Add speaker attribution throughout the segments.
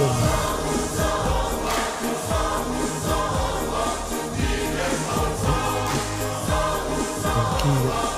Speaker 1: lena. Ki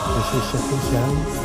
Speaker 1: 这是小飞侠。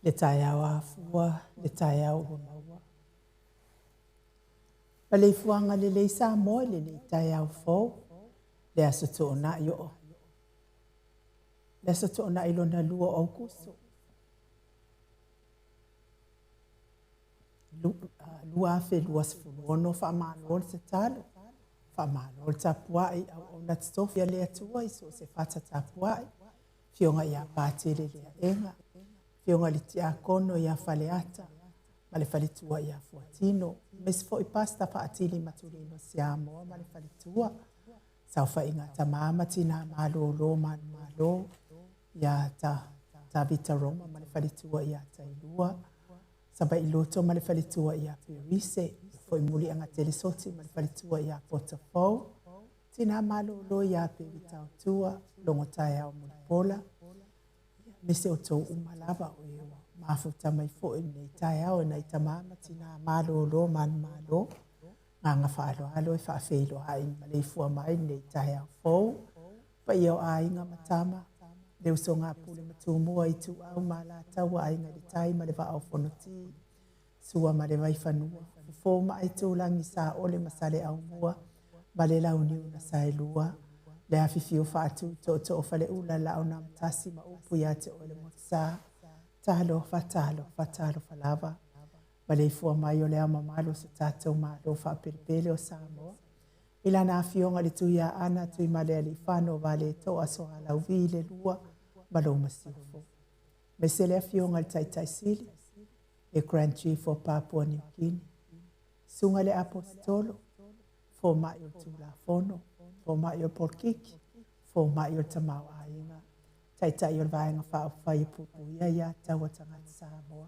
Speaker 2: Le taeao afua, le taeao ua maua. Maleifuaga lelei Samoa i lenei taeao fou, le aso toonai o le aso toonai lona lua o Aukuso 2026. Faamalo le tatalo, faamalo le tapuai, auauna totofi a le Atua i so o se fata tapuai. Afioga ia Patele Leaega, Afioga i le Tiakono ia Faleata ma le faletua ia Fuatino, aemaise foi Pastor Faatili Matulino Siamoa ma le faletua, saofaiga a tama ma tina malolo manumalo ia Tavita Roma ma le faletua ia Tailua, Savailoto ma le faletua ia Perise, foi Muliaga Telesoti ma le faletua ia Potafou, tina malolo ia Pevita Otua, logo taeao mulipola, aemaise o tou uma lava o e ua mafuta mai foi lenei taeao e nai tama ma tina malolo manumalo, agaga faaaloalo e faafeiloai maleifua mai lenei taeao fou. Paia o aiga ma tama, le usoga a Pule ma Tumua, Ituau ma Alataua, Aiga i le Tai ma le Vaa o Fonoti, Sua ma le Vaifanua, Fofo ma Aitulagi, Saole ma Saleaaumua ma le Launiu na Saelua, le afifio Faatui, Tootoo o Faleula, Laaunaamotasi ma upu ia te oe le Motusa. Talofa, talofa, talofa lava. Maleifua mai o le ao mamalu o so tatou Malo faapelepele o Samoa, i lana afioga i le Tuiaana Tuimalealiifano Vaaletoa Sualauvi le lua ma lou masiofo. Aemaise le afioga i le Taitai Sili, le Grand Chief o Papua New Guinea, Susuga i le Aposetolo, Fomai o le Tulafono, Fomai o le Polokiki, Fomai o le Tamaoaiga, Taitai o le Vaega Faaupufai e Puipuia Aia Tatau a Tagata Samoa,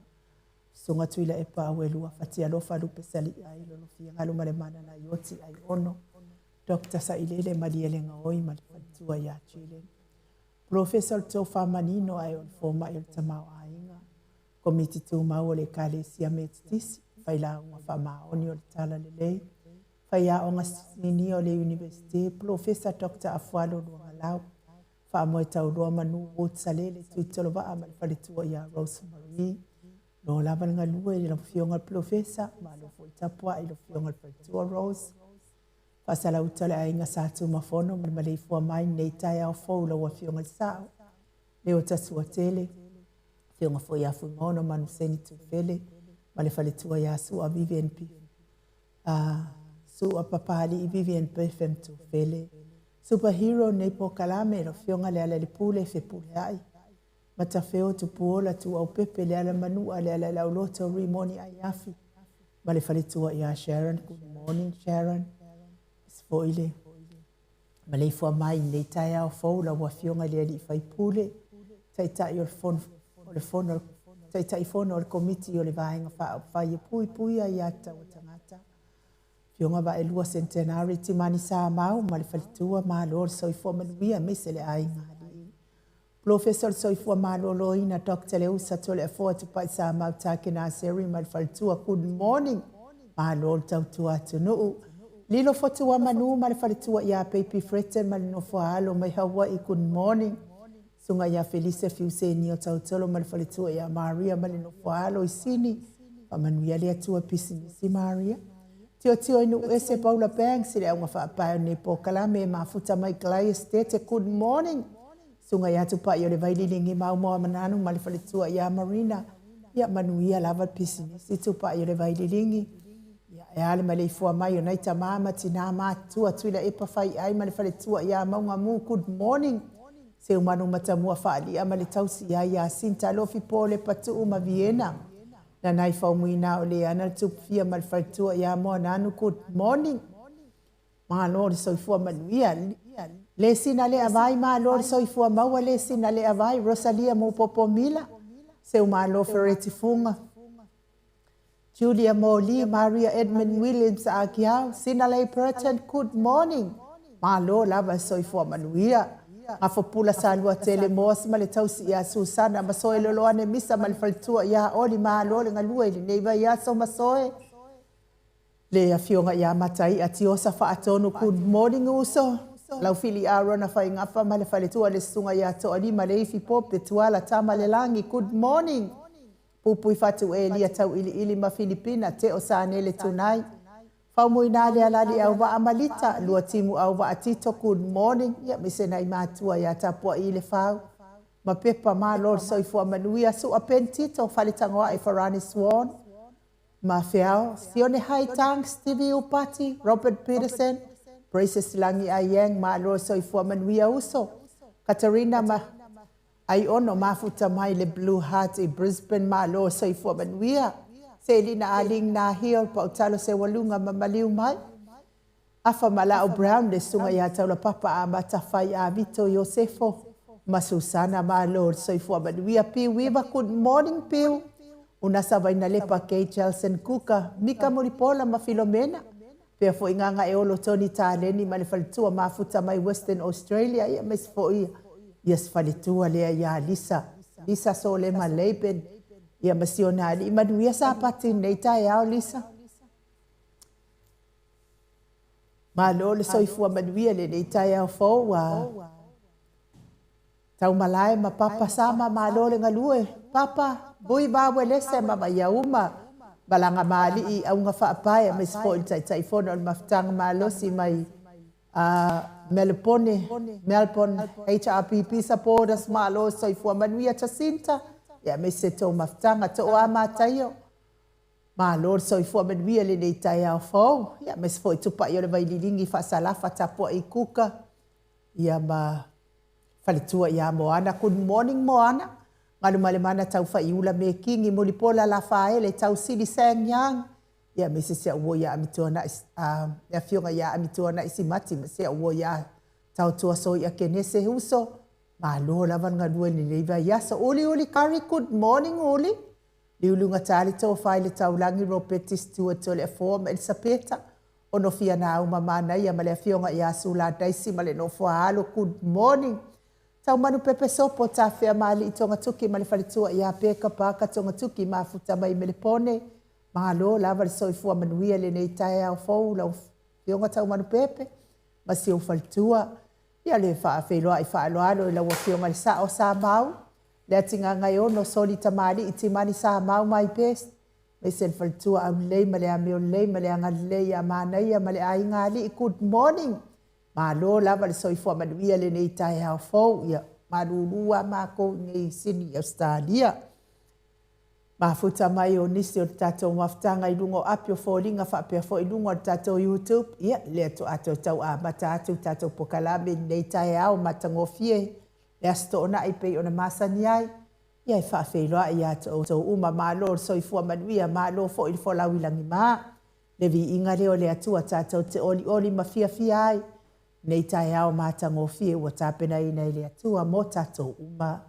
Speaker 2: Susuga Tuilaepa Auelua Fatialofa Lupe Saliai Lolofia Galumalemana Naioti Aiono, Dr. Sailele Malielegaoi ma le faletua ia Jillian, Polofesa o le Tofa Manino ae o le Fomai o le Tamaoaiga, Komiti Tumau o le Ekalesia Metotisi, Failauga Faamaoni o le Talalelei, Faiaoga Sinia o le Iunivesite, Polofesa Dr. Afualo Luagalau, Faamoe Taulua Manu Wood Salele Tuitolovaa ma le faletua ia Rose Marie. Lo lava le galue i lau Afioga i le Polofesa, malo foi le tapuai i lau Afioga i le faletua Rose. Faasalauta le aiga Sa Tumafono ma le maleifua mai i lenei taeao fou i lau Afioga i le Sao, Leota Suatele, Afioga foi ia Fuimaono Manuseni Tufele ma le faletua ia Sua Vivian P. Sua Papali'i Vivian Betham Tufele. Superhero nei polokalame lau Afioga Lealailepule Fepuleai, Matafeo Tupuola Tuaupepe Lealamanua Lealaiauloto Rimoni Aiafi ma le faletua ia Sharon. Good morning Sharon. Aemaise foi le maleifua mai i lenei taeao fou lau Afioga i le Alii Faipule, Taitai o le Fono o le Fono Taitaifono o le Komiti o le Vaega Faaupufai e Puipuia Aia Tatau a Tagata, Afioga Vaaelua Centenary Timani Samau ma le faletua, malo le soifua manuia aemaise le aiga alii. Polofesa o le Soifua Maloloina Dr. Leusa Toleafoa Tupai Samau Takenaseri ma le faletua, good morning, malo le tautua atunuu. Lilo Fotua Manu ma le faletua ia Baby Fretton ma le nofo a alo mai Hawaii, good morning. Susuga ia Felise Fiuseni o Tautolo ma le faletua ia Maria ma le nofo a alo i Sini, faamanuia le Atua pisinisi Maria. Tiotio i Nuuese Paula Banks i le auga faapae o lenei polokalame e mafuta mai Gladys Tete, good morning. Susuga ia Tupai o le Vaililigi Maumoa Mananu ma le faletua ia Marina, ia manuia lava le pisinisi Tupai o le Vaililigi. Ia e a le maleifua mai o nai tama ma tina matutua Tuilaepa Faiai ma le faletua ia Maugamu, good morning. Seumanu Matamua Faalia ma le tausi ia Iasinta Alofi Pole Patuu ma Viena. Nanai Faumuina o Leana le Tupufia ma le faletua ia Moananu, good morning. Malo le soifua manuia. Le sina le avai, malo le soifua maua le sina le avai, Rosalia Mupopo Mila, Seumalo Fereti Funga, Julia Moli, Maria Edmund Williams Agiao, Sinalei Burton, good morning. Malo lava soifua manuia. Gafopula Salua Tele Moas ma le tausi ia Susana Masoe Loloane Misa ma le faletua ia Oli, malo le galue i lenei vaiaso Masoe. Le afioga ia Mataia Tiosa Faatonu, good morning uso. Laufili Arona Faigafa ma le faletua le susuga ia Toalima Leifi Pope Tuala Tama le Lagi, good morning. Pupui Fatu Elia Tauiliili ma Filipina Teo Sanele Tunai Faumuina le alali auvaa ma Lita Lua Timu auvaa Tito good morning ia aemaise nai matua ia Tapuai le Fau ma Pepa malo le soifua manuia Sua Ben Tito Faletagoai Farani Swan ma Feao Sione Hai Tang Stevie Upati Robert Peterson Praises Lagi Aiang malo le soifua manuia uso Katarina ma Aiono mafuta mai le Blue Heart i Brisbane malo soifua manuia. Selina Aling Nahil Pautalo Sewaluga ma maliu mai. Afa Malao Brown le susuga ia Taulapapa Amata Fai Avito Iosefo ma Susana malo le soifua manuia. Piu Iva good morning Piu. Unasa Vainalepa Kay Chelson Kuka Mika Mulipola ma Filomena pea foi Gagaeolo Tony Taleni ma le faletua mafuta mai Western Australia ia aemaise foi ia se faletua lea ia Lisa Lisa Solema Laban ia ma si ona alii manuia Sapati nei taeao Lisa. Malo le soifua manuia lenei taeao fou ua Taumalae ma Papa Sama malo le galue Papa Vui Vawelese ma Vaiauma Malaga ma Alii Auga Faapae aemaise foi le Taitaifono o le Mafutaga Malosi mai Melepone Melbourne HRPP Supporters malo soifua manuia Jacinta ia aemaise tou mafutaga Tooa Mataio Malo le soifua manuia i lenei taeao fou ia aemaise foi Tupai o le Vaililigi Faasalafa Tapuai Kuka ia ma Faletua ia Moana. Good morning Moana. Galumalemana Taufa'iula Mekigi Mulipola Lafaele Tausili Sang Young ia aemaise si au uo ia Amituana'i le afioga ia Amituana'i Simati ma si au uo ia Taotua Soi'a Kenese Uso. Malo lava le galue i lenei vaiaso. Uli Uli Kari good morning Uli. Liuliuga le tofa i le taulagi Ropeti Stewart Toleafoa ma Elisapeta Onofia Nauma Manaia ma le afioga ia Sula Daisy ma le nofo a alo good morning Taumanu Pepe Sopo Tafea ma Alii Togatuki ma le faletua ia Peka Paka Togatuki mafuta mai Melepone Malo lava le soifua manuia i lenei taeao fou lau afioga Taumanu Pepe ma si ou faletua Ia le faafeiloai faaaloalo i lau Afioga i le Sao Samau, Leatigaagaiono, Soli Tamalii, Timani Samau my best, aemaise le faletua aulelei ma le amio lelei ma le agalelei ia Manaia ma le aiga alii good morning. Malo lava le soifua manuia i lenei taeao fou. Ia malulu lava makou i inei i Sydney, Ausetalia. Mafuta mai o nisi o le tatou mafutaga i luga o api o foliga faapea foi i luga o le tatou YouTube. Ia, lea to'a toe tau amata atu le tatou pokalame i lenei taeao matagofie, le Aso Toonai pei ona masani ai. Ia, e faafeiloai ia te outou uma, malo le soifua manuia, malo foi le folau i lagima. Le viiga lea o le Atua tatou te olioli ma fiafia ai lenei taeao matagofie ua tapenaina e le Atua mo tatou uma.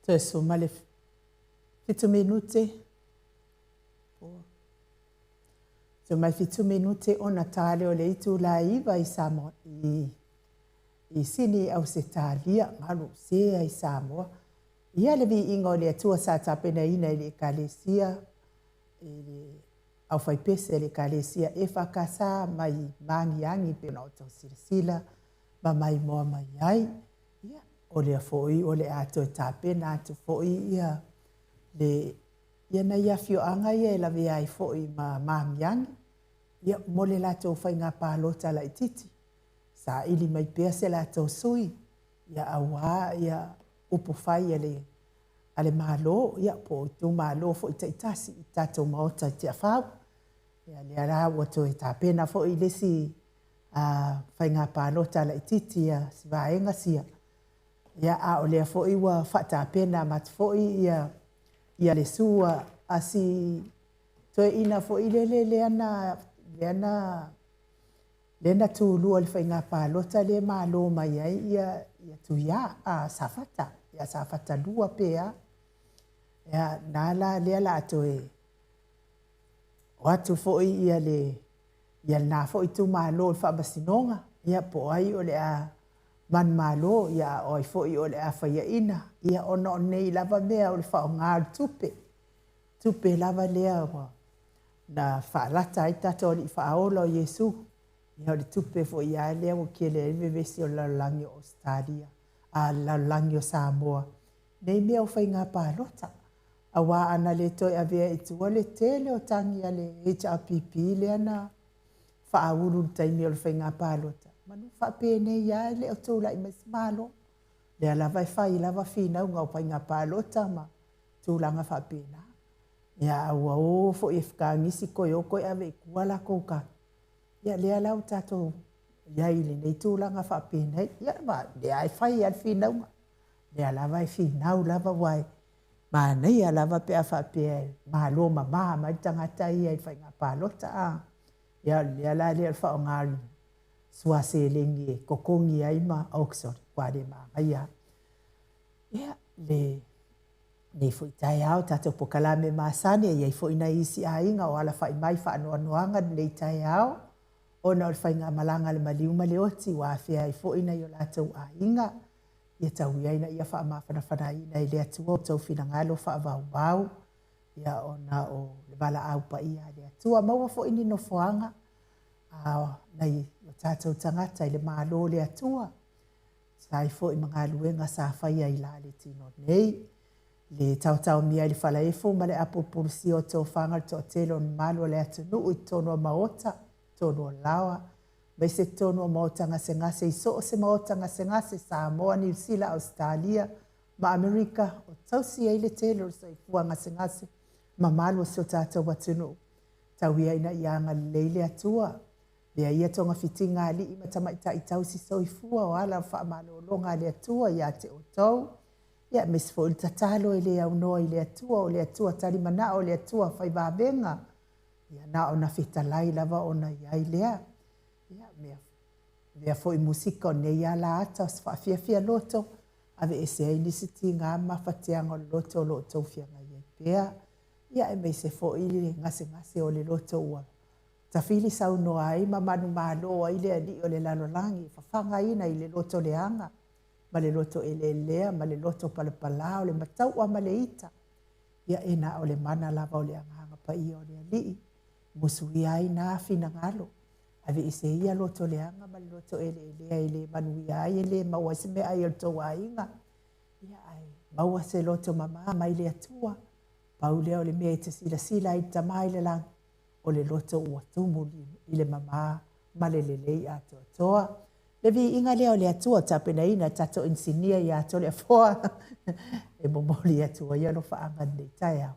Speaker 2: Toe suma le fitu minute. Toe mai fitu minute ona tā lea o le itulā 9 i Samoa, i, i Sini, Ausetalia, galu sea i Samoa. Ia le viiga o le Atua sa tapenaina i le Ekalesia, i le aufaipese a le Ekalesia EFKS mai Magiagi pei ona outou silasila ma maimoa mai ai. Ia, o lea foi o le a toe tapena atu foi ia le ia nai afioaga ia e lavea ai foi ma Magiagi, ia, mo le latou faiga palota laitiiti. Saili mai pea se latou sui, ia auā ia upu fai a le a le Malo, ia, po o itumalo foi taitasi i tatou Maota i Tiafau. Ia, lea la ua toe tapena foi le isi a faiga palota laitiiti ia si vaega sia. Ia, a o lea foi ua faatapena atu foi ia ia le sua a si toeaina foi lele lea na lea na lea na tulua i le faiga palota lea e malo mai ai ia ia Tuia a Safata ia Safata 2 pe a. Ia na la lea la toe o atu foi ia le ia lena foi itumalo i le faamasinoga, ia po o ai o le a manumalo, ia a o ai foi o le a faiaina, ia ona o nei lava mea o le faaaoga o le tupe, tupe lava lea ua na faalata ai tatou Alii Faaola o Iesu, ia o le tupe foi lava lea ua tele ai le vevesi o le lalolagi o Ausetalia, a le lalolagi o Samoa, nei mea o faiga palota. Aua ana le toe avea i tua le tele o tagi a le HRPP lea na faaulu i le taimi o le faiga palota, manu faapenei lava e le o tulai mai se Malo. Lea lava e fai lava finauga o faiga palota ma tulaga faapena. Ia, a ua o foi e fekagisi koe o koe ave i tua lakou kaki. Ia, lea la ua tatou i ai i lenei tulaga faapenei. Ia, ma lea e fai lava le finauga. Lea lava e finau lava aua e manaia lava pe a faapea e malo mama mai le tagata ia i le faiga palota. A, ia, o le mea la lea o le faaaoga o le sua seleni e totogi ai ma oxon, ua le manaia. Ia, le nei foi taeao tatou polokalame masani, e i ai foi nai isi aiga o alafai mai faanoanoaga lenei taeao ona o le faigamalaga a le maliu ma le oti ua afea ai foi nai o latou aiga. Ia tau ia ina ia faamafanafanaina e le Atua outou finagalo faavauvau, ia ona o le valaau paia a le Atua. Maua foi ni nofoaga a nai o tatou tagata i le Malo o le Atua, tusa ai foi ma galuega sa faia i la le tino nei. Le taotaomia i le falaefo ma le apulupulusia o tofaga o le toatele o le mamalu o le atunuu i totonu o maota, totonu o laoa, aemaise totonu o maota gasegase i so o se maota gasegase, Samoa, Niu Sila, Ausetalia ma Amerika, o tausi ai le tele o le soifua gasegase mamalu o si o tatou atunuu. Tau ia ina ia agalelei le Atua, lea ia togafitiga alii ma tamaitai tausi soifua o ala o faamalologa a le Atua ia te outou, ia aemaise foi le tatalo e le aunoa i le Atua, o le Atua talimanao, o le Atua faivavega, ia na ona fetalai lava ona i ai lea. Ia, mea, mea foi musika o nei ala ata o se faafiafia loto, aveese ai nisi tiga ma mafateaga o le loto o lo o tou feagai ai pea. Ia, aemaise foi le gasegase o le loto ua tafili saunoa ai ma manumalo ai le alii o le lalolagi e fafagaina i le loto leaga ma le loto eleelea ma le loto palapala o le mataua ma le ita. Ia e na o le mana lava o le Agaga Paia o le Alii, musuia ai na finagalo. Aveese ia loto leaga ma le loto eleelea e le manuia ai, e le maua ai se meaai a le tou aiga. Ia ae maua se loto mama mai le Atua. Pau lea o le mea e te silasila ai i le Tama i le lagi, o le loto ua tumu i le mama ma le lelei atoatoa. Le viiga lea o le Atua o tapenaina e tatou inisinia ia Toleafoa e momoli atu ai alofaaga i lenei taeao.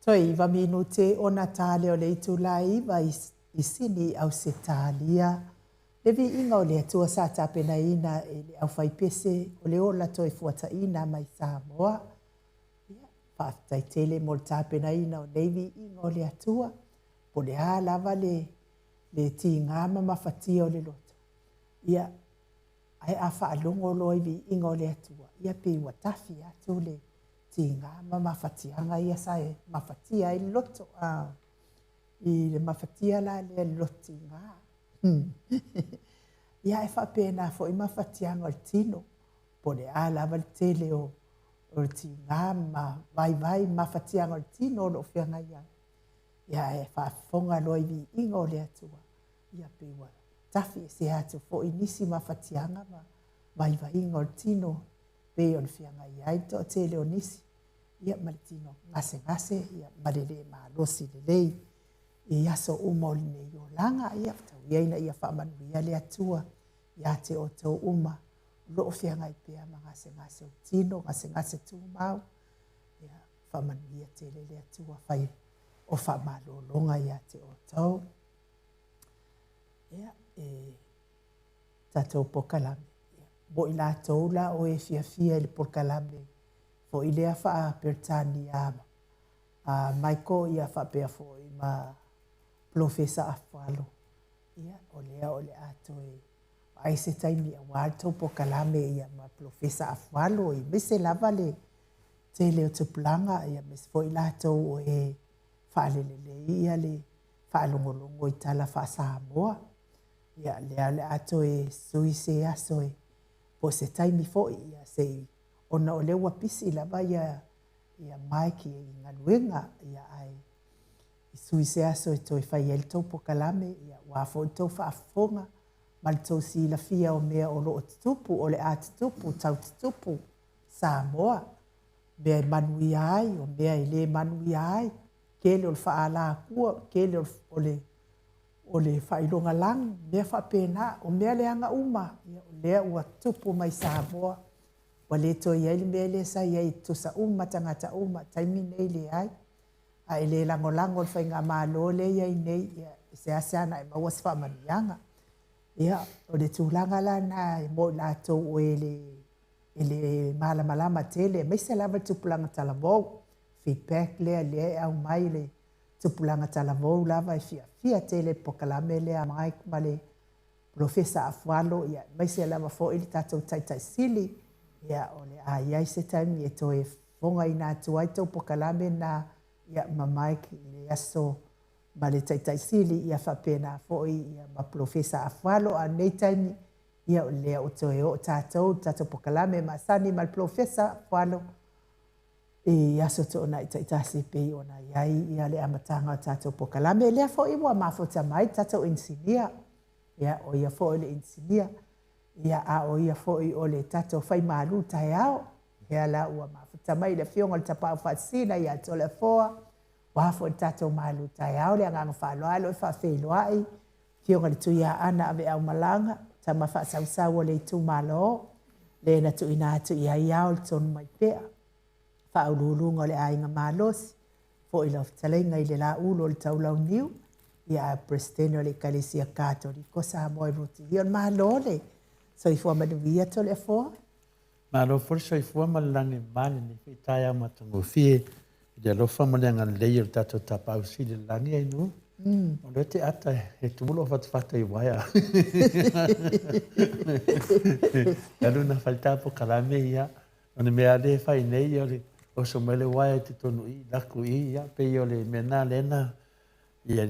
Speaker 2: Toe iva minute ona ta lea o le itula e iva i Sini, Ausetalia. Le viiga o le Atua sa tapenaina e le aufaipese o le ola toe fuataina mai Samoa. Ia, faafetai tele mo le tapenaina o nei viiga o le Atua, po o le a lava le le tiga ma mafatia o le loto. Ia, ae a faalogo loa i viiga o le Atua, ia pei ua tafi atu le tiga ma mafatiaga ia sa e mafatia ai le loto. A, i le mafatia la lea le loto tiga. Ia, e faapena foi mafatiaga o le tino, po o le a lava le tele o le tiga ma vaivai mafatiaga o le tino o lo o feagai ai. Ia, e faafofoga loa i viiga o le Atua, ia pei ua tafi ese atu foi nisi mafatiaga ma vaivaiga o le tino pei ona feagai ai le toatele o nisi, ia ma le tino gasegase, ia ma le lē malosi lelei i aso uma o lenei olaga. Ia tau ia ina ia faamanuia le Atua ia te outou uma o lo o feagai pea ma gasegase o le tino, gasegase tumau. Ia faamanuia tele le Atua fai o faamalologa ia te outou. Ia, e tatou polokalame. Ia, mo i latou la o e fiafia i le polokalame foi lea faa-Peretania a Michael, ia faapea foi ma Polofesa Afualo. Ia, o lea o le a toe vaai se taimi aua le tou polokalame ia ma Polofesa Afualo, aemaise lava le tele o tupulaga, ia aemaise foi latou o e faalelelei ia le faalogologo i tala faa-Samoa. Ia, lea o le a toe sui se aso e po o se taimi foi, ia se i, ona o lea ua pisi lava ia ia Mike i galuega, ia ae i sui se aso e toe fai ai le tou polokalame, ia aua foi le tou faafofoga ma le tou silafia o mea o lo o tutupu, o le a tutupu, tau tutupu Samoa, mea e manuia ai, o mea e le manuia ai, tele o le faaalatua, tele o le o le faailoga lagi, mea faapena, o mea leaga uma, ia, o lea ua tupu mai Samoa, ua le toe i ai le mea lea sa i ai e tutusa uma tagata uma, taimi nei leai. A e le lagolago i le faigamalo lea e i ai nei, ia, e seasea ona e maua se faamanuiaga. Ia, o le tulaga la lena mo i latou o e le, e le malamalama tele, aemaise lava le tupulaga talavou, feedback lea lea e aumai le tupulaga talavou lava e fiafia tele i le polokalame lea a Mike ma le Polofesa Afualo, ia, aemaise lava foi le tatou Taitai Sili. Ia, o le a i ai se taimi e toe fofogaina atu ai tou polokalame na, ia, ma Mike i le aso ma le Taitai Sili, ia faapena foi ia ma Polofesa Afualo. A o lenei taimi, ia, o lea ua toe oo tatou i le tatou polokalame masani ma le Polofesa Afualo i aso toonai taitasi pei ona i ai ia le amataga o tatou polokalame. Lea foi ua mafuta mai le tatou inisinia, ia, o ia foi o le inisinia, ia, a o ia foi o le tatou faimalu taeao. Lea la ua mafuta mai le afioga o le Tapaau Faasisina ia Toleafoa, aua foi le tatou malu taeao. Le agaga faaaloalo e faafeiloai afioga i le Tuiaana Aveaumalaga, tama faasausau o le itumalo, le na tuuina atu i ai ao le tonu mai pea, faauluuluga o le aiga malosi, foi lau fetalaiga i le Laulu o le Taulauniu, ia a Peresetene o le Ekalesia Katoliko Samoa i Rutilia. O le Malo le soifua manuia Toleafoa.
Speaker 1: Malo foi le soifua ma le lagi e mama i lenei foi taeao matagofie i le alofa ma le agalelei o le tatou Tapaau Sili i le lagi ainu. O lea te ata e tumu lou fatafata i uaea. E alu na fai le ta polokalame ia, o le mea lea e fai nei o le oso mai le uaea i totonu i i, laku i i, ia pei o le mea lena lea na Ia,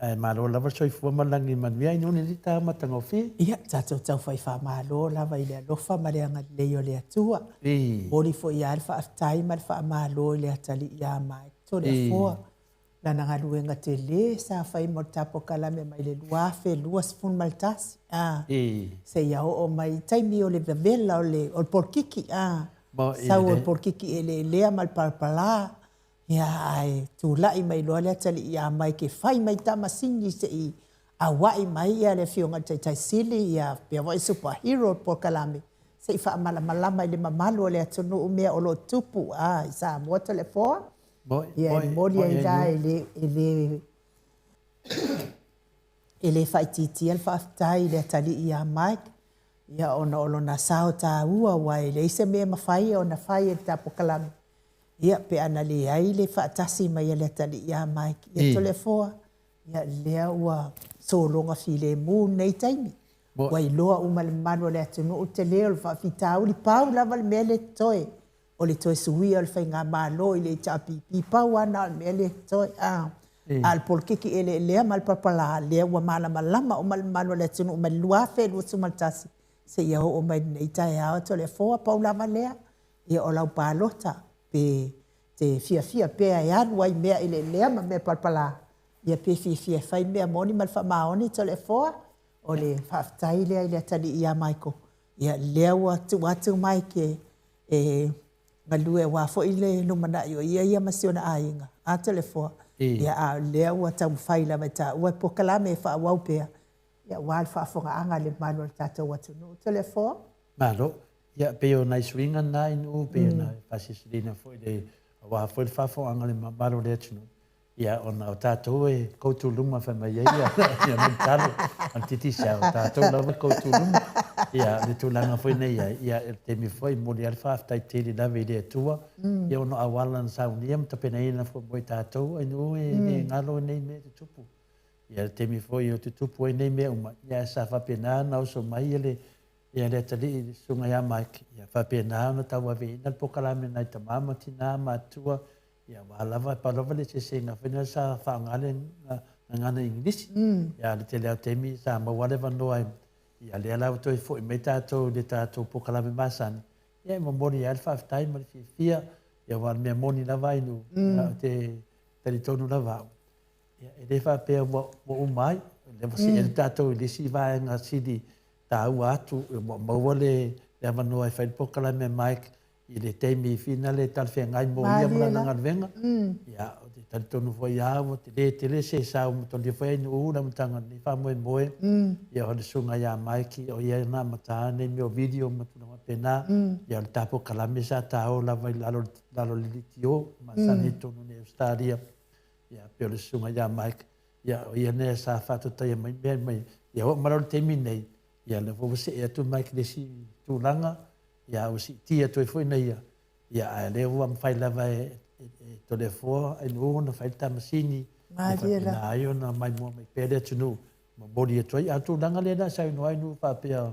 Speaker 1: ae malo lava le soifua ma le lagi manuia i nuu lenei taeao matagofie.
Speaker 2: Ia, tatou taufai faamalo lava i le alofa ma le agalelei o le Atua. Momoli foi lava le faafetai ma le faamalo i le atalii ia Mike Toleafoa, lana galuega tele sa fai mo le tapolokalamme mai le 2021, a, seia oo mai i taimi o le vavela o le polokiki, a, sau o le polokiki eleelea ma le palapala. Ia, ae tulai mai loa le atalii ia Mike e fai mai ta masini se i auai mai ia le afioga i le Taitai Sili, ia faapea foi Super Hero polokalame, se i faamalamalama i le mamalu o le atunuu mea o lo o tupu, a, i Samoa Toleafoa. Ia e momoli ai la e le, e le, e le faaitiitia le faafetai i le atalii ia Mike, ia ona o lona sao taua aua e leai se mea e mafai ona fai e le ta polokalame, ia pe ana leai le faatasi mai a le atalii ia Mike, ia Toleafoa, ia lea ua sologa filemu lenei taimi. Ua iloa uma e le mamalu o le atunuu le tele o le faafitauli, pau lava le mea lea e totoe, o le toe suia o le faigamalo i le HRPP, pau lava lena o le mea lea e totoe. A o le polokiki eleelea ma le palapala, lea ua malamalama uma le mamalu o le atunuu mai le 2021 seia oo mai lenei taeao Toleafoa, pau lava lea, ia o lau palota pe te fiafia pea e alu ai i mea eleelea ma mea palapala, ia pe fiafia e fai mea moni ma le faamaoni Toleafoa, o le faafetai lea i le atalii ia Michael, ia lea ua tuu atu Mike e galue aua foi le lumanai o ia ia ma si ona aiga, a Toleafoa, ia a o lea ua taumafai lava e taua e polokalame e faaauau pea, ia aua le faafofogaaga a le mamalu o le tatou atunuu. Toleafoa.
Speaker 1: Malo. Ia, pei o nai suiga na i nuu, pei ona faasilasila foi le, aua foi le faafofogaaga a le mamalu o le atunuu. Ia, ona o tatou e koutuluma fai mai ai ia Mulitalo ma le Digicel, o tatou lava e koutuluma. Ia, le tulaga foi nei ai, ia, o le taimi foi e momoli ai le faafetai tele lava i le Atua, ia ona o auala na saunia ma tapenaina foi mo i tatou, ai nuu e le galo nei mea e tutupu. Ia, le taimi foi o tutupu ai nei mea uma, ia, sa faapena ona oso mai le Ia le atalii le susuga ia Mike, ia faapena ona tauaveina le polokalame nai tama ma tina ma atua, ia aua lava, pau lava le eseesega foi lea sa faaaoga le gagana Igilisi. Ia a o le tele lava o taimi sa maua le avanoa ia lea la ua toe foi mai tatou i le tatou polokalame masani, ia e momoli ai le faafetai ma le fiafia, ia aua o le mea moni lava ai nuu, ia ou te talitonu lava au, ia e le faapea ua uma ai, lea ua see atu tatou i le isi vaega sili taua atu, ua maua le avanoa e fai le polokalame a Mike i le taimi finale e talafeagai mo ia ma lana galuega. Ia, ou te talitonu foi lava ua tele tele se sao matolia foi ai nuu le amataga o lenei faamoemoe. Ia, o le susuga ia Mike, o ia na amata nei mea o video ma tulaga faapena. Ia, o le ta polokalame sa ta o lava i lalo o le litio masani i totonu nei o Ausetalia. Ia, pei o le susuga ia Mike, Ia, o ia nei sa faatotaia mai mea mai. Ia oo mai loa le taimi nei, ia lea foi ua see atu Mike i le isi tulaga, ia ua siitia atu ai foi na ia, ia ae lea ua mafai lava e Toleafoa Ainuu ona fai le ta masini, e faapena ai ona maimoa mai pea le atunuu, momoli atu ai. A o le tulaga lea na saunoa ai Ainuu faapea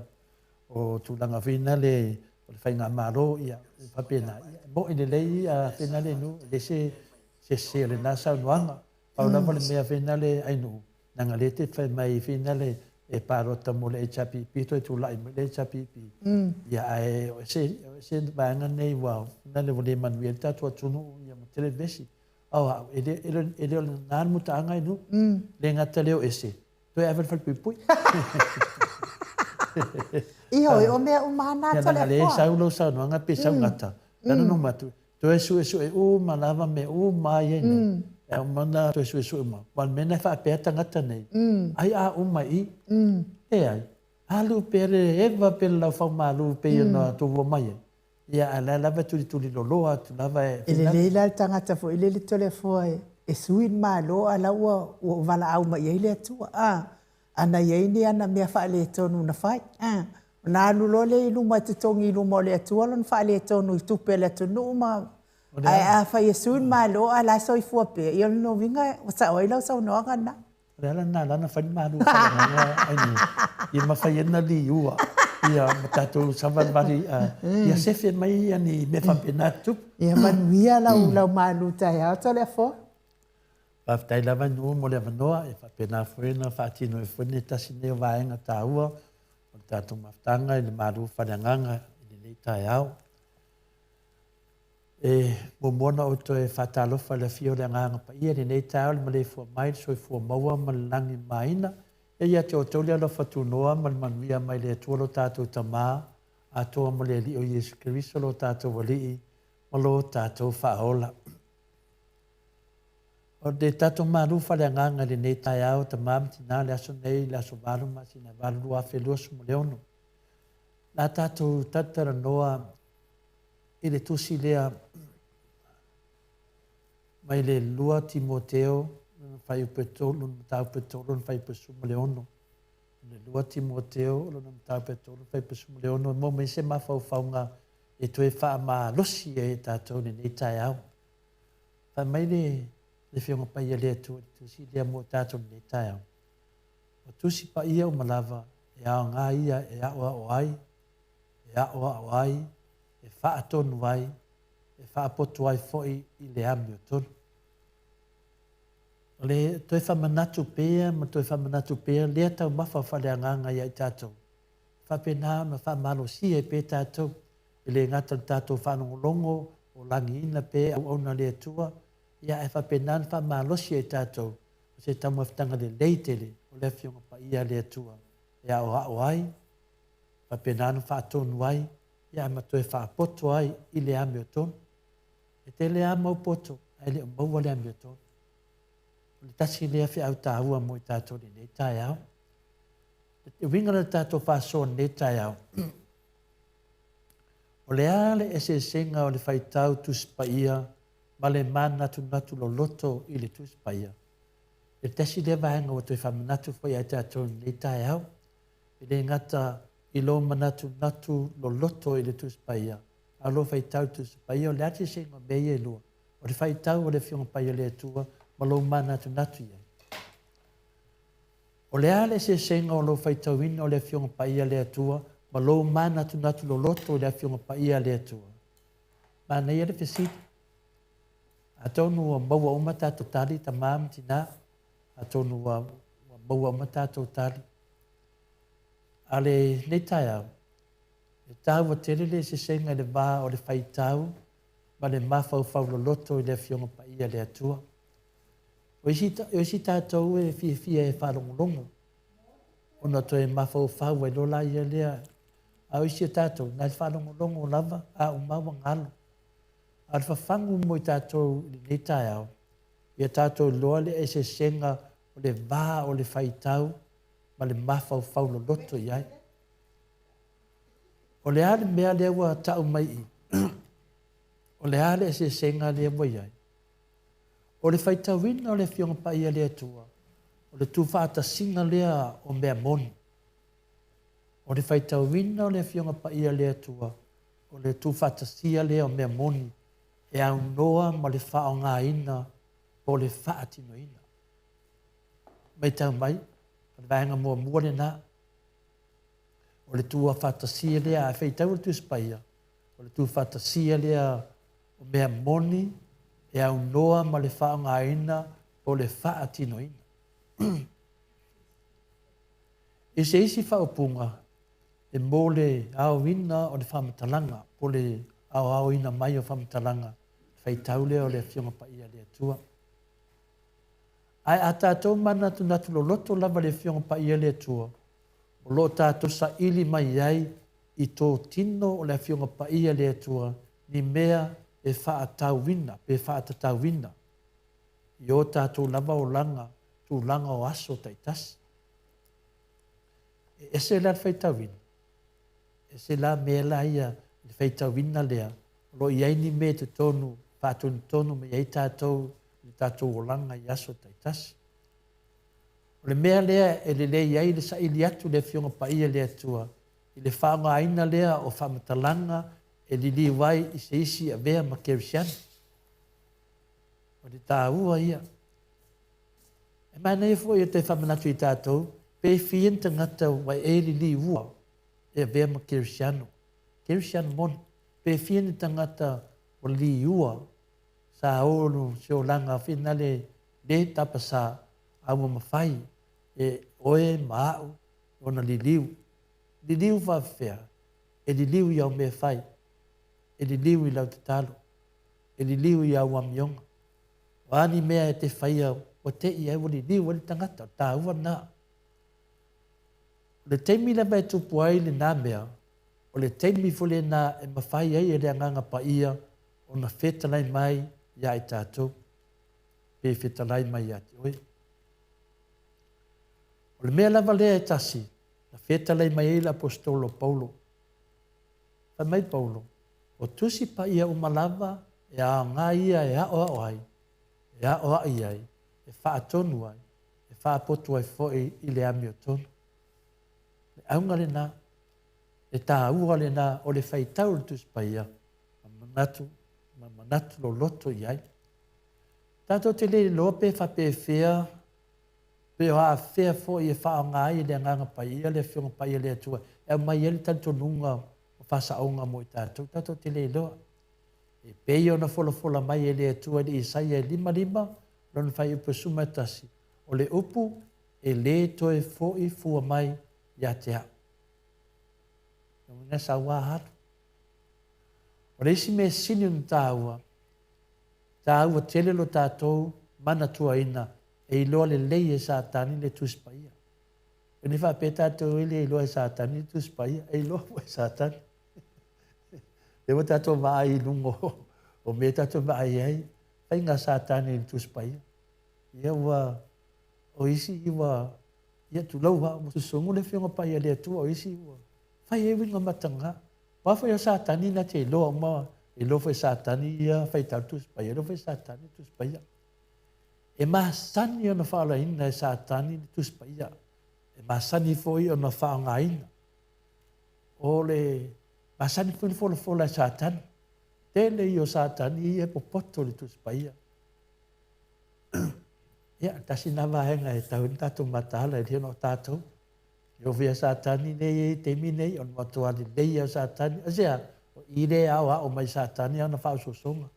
Speaker 1: o tulaga foi na le o le faigamalo, ia e faapena, ia e moi lelei foi na le Ainuu, e le se sese o lena saunoaga. Pau lava le mea foi nale Ainuu, leaga lea te fai mai foi nale e palota mo le HRPP toe tulai mai le HRPP. Ia ae o ese, o ese vaega nei ua nale ua le manuia le tatou atunuu ia ma tele vevesi. Ao au, e le, e le, e le o lena le mutaaga Ainuu. Le gata lea o ese, toe ave le falepuipui.
Speaker 2: Ioe, o mea uma lava na
Speaker 1: Ia leaga lea e sau lau saunoaga pe sau gata. Lana no matu, Toe suesue uma lava mea uma ia i nei. E uma ona toe suesue uma. Aua o le mea lena e faapea tagata nei, ai a uma i i. Leai. Alu pea le eva pe le laufaumalu pei ona tovua mai ai. Ia, a o la e lava e tulituli loloa atu lava
Speaker 2: e. E lelei la le tagata foi lele Toleafoa e sui le Malo a o la ua valaau mai i ai le Atua. A, ana i ai ni ana mea faaletonu na fai. A, Ona alu loa lea i luma e totogi i luma o le Atua lona faaletonu i tupe a le atunuu ma ae afai e sui le Malo ae la e soifua pea, ia o lona uiga ua sao ai lau saunoaga lena.
Speaker 1: O le ala lena la na fai le malu faaleagaga ai ia mafai ai ona liua ia ma tatou savalivali ia sefe mai ia ni mea faapena tutupu.
Speaker 2: Ia manuia lau lau malu taeao Toleafoa.
Speaker 1: Faafetai lava Nuu mo le avanoa e faapena foi ona faatino ai foi le tasi lenei o vaega taua o le tatou mafutaga i le malu faaleagaga i lenei taeao. E muamua ona ou toe faatalofa i le afio o le Agaga Paia i lenei taeao i le maleifua mai, le soifua maua ma le lagi e mamaina. E ia te outou le alofa tunoa ma le manuia mai le Atua lo tatou Tama, atoa ma le Alii o Iesu Keriso lo tatou Alii ma lo tatou Faaola. O le tatou malu faaleagaga i lenei taeao, tama ma tina, le aso nei, le aso 8 masina 8 2026. La tatou talatalanoa i le tusi lea mai le 2 Timoteo lona fuaiupu e 3, lona mataupu e 3, lona fuaiupu e 16. Le 2 Timoteo lona mataupu e 3, fuaiupu e 16, e maua mai se mafaufauga e toe faamalosi ai e tatou i lenei taeao. Fai mai le Afioga Paia a le Atua i le tusi lea mo tatou i lenei taeao. O tusi paia uma lava e aoga ia e aoao ai, e aoao ai, e faatonu ai, e faapoto ai foi i le amiotonu. O le toe faamanatu pea ma toe faamanatu pea lea taumafa faaleagaga ia i tatou. E faapena ona faamalosia ai pea tatou, e le gata i le tatou faalogologo o lagiina pea auauna a le Atua, ia ae faapena ona faamalosi ai tatou o se taumafataga lelei tele o le Afioga Paia a le Atua e aoao ai, faapena ona faatonu ai, ia ma toe faapoto ai i le amiotonu. E tele lava mau poto ae le o maua le amiotonu. O le tasi lea feau taua mo i tatou i lenei taeao. Le uiga o le tatou faasoa i lenei taeao, o le a le eseesega o le faitau Tusi Paia ma le manatunatu loloto i le Tusi Paia? E tasi lea vaega ua toe faamanatu foi ia i tatou i lenei taeao. E le gata i lou manatunatu loloto i le Tusi Paia, a o lou faitau i le Tusi Paia, o le a le eseesega o mea ia e lua? O le faitau o le Afioga Paia a le Atua ma lou manatunatu i ai. O le a le eseesega o lou faitauina o le Afioga Paia a le Atua ma lou manatunatu loloto i le Afioga Paia a le Atua? Manaia le fesili. Atonu ua maua uma tatou tali, tama ma tina. Atonu ua maua uma tatou tali. A lenei taeao, e taua tele le eseesega i le va o le faitau ma le mafaufau loloto i le Afioga Paia a le Atua. O isi, o isi tatou e fiafia e faalogologo, ona toe mafaufau ai loa laia lea. A o isi o tatou, na le faalogologo lava, a uma ua galo. A o le fafagu mo i tatou i lenei taeao, ia tatou iloa le eseesega o le va o le faitau ma le mafaufau loloto i ai. O le a le mea lea ua tau mai i? O le a le eseesega lea ua i ai? O le faitauina o le Afioga Paia a le Atua, o le tuufaatasiga lea o mea moni. O le faitauina o le Afioga Paia a le Atua, o le tuufaatasia lea o mea moni e aunoa ma le faaaogaina po o le faatinoina. Matau mai, o le vaega muamua lena, o le tuufaatasia lea, a faitau le Tusi Paia, o le tuufaatasia lea o mea moni e aunoa ma le faaaogaina po o le faatinoina. I se isi faaupuga, e mo le aoina o le faamatalaga po o le aoaoina mai o faamatalaga, faitau lea o le Afioga Paia a le Atua. Ae a tatou manatunatu loloto lava i le Afioga Paia a le Atua, o lo o tatou saili mai ai i totino o le Afioga Paia a le Atua ni mea e faatauina pe faatatauina i o tatou lava olaga tulaga o aso taitasi. E ese la le faitauina, ese la mea la ia le faitauina lea, o lo o i ai ni mea i totonu faatonutonu mai ai tatou i le tatou olaga i aso taitasi. O le mea lea e lelei ai le saili atu le Afioga Paia i le Atua i le faaaogaina lea o faamatalaga e liliu ai i se isi avea ma kerisiano. O le taua ia. E manaia foi e toe faamanatu i tatou, pe fia ni tagata ua e liliua e avea ma kerisiano. Kerisiano moni. Pe fia ni tagata ua liliua sa o se olaga finale le tapasā, a ua mafai e oe ma au ona liliu. Liliu faafefea, e liliu i au mea fai, e liliu i lau tatalo, e liliu i au amioga. O a ni mea e te faia ua te i ai ua liliu ai le tagata, o le taua lena. O le taimi lava e tupu ai lena mea, o le taimi foi lena e mafai ai e le Agaga Paia ona fetalai mai iā i tatou, pe fetalai mai ia te oe. O le mea lava lea e tasi na fetalai mai ai le Aposetolo o Paulo. Fai mai Paulo, o Tusi Paia uma lava e aoga ia e aoao ai, e aoai ai, e faatonu ai, e faapoto ai foi i le amiotonu. Le auga lena, le taua lena o le faitau i le Tusi Paia ma manatu, ma manatu loloto i ai. Tatou te le iloa pe faapefea pe o afea foi e faaaoga ai e le Agaga Paia le Afioga Paia le Atua e aumai ai le talitonuga o faasaoga mo i tatou, tatou te le iloa. E pei ona folafola mai e le Atua i le Isaia e 55, lona fuaiupu e 11, o le upu e lē toe fo'i fua mai ia te a'u. Lona uiga sauā alu. O le isi mea sili ona taua, taua tele lo tatou manatuaina e iloa lelei e Satani le Tusi Paia. E le faapea tatou e le iloa e Satani le Tusi Paia, e iloa foi e Satani. Lea ua tatou vaai i luga o mea tatou vaai ai, faiga a Satani i le Tusi Paia. Ia ua, o isi ua, ia tulou lava, ua susugu le Afioga Paia a le Atua, o isi ua fai ai uiga mataga. Aua foi o Satani na te iloa uma, e iloa foi e Satani ia faitau le Tusi Paia, e iloa foi e Satani le Tusi Paia. E masani ona faaolaina e Satani le Tusi Paia, e masani foi ona faaaogaina. O le masani foi le folafola e Satani. Tele ia o Satani ia e popoto i le Tusi Paia. Ia, tasi lena vaega e tatau ai ona tatou mataala e le ona o tatou. E oo foi ia Satani lea e i ai i le taimi nei, o le matua lelei lava o Satani. Aisea? O i lea e aoao mai e Satani ana faaosoosoga.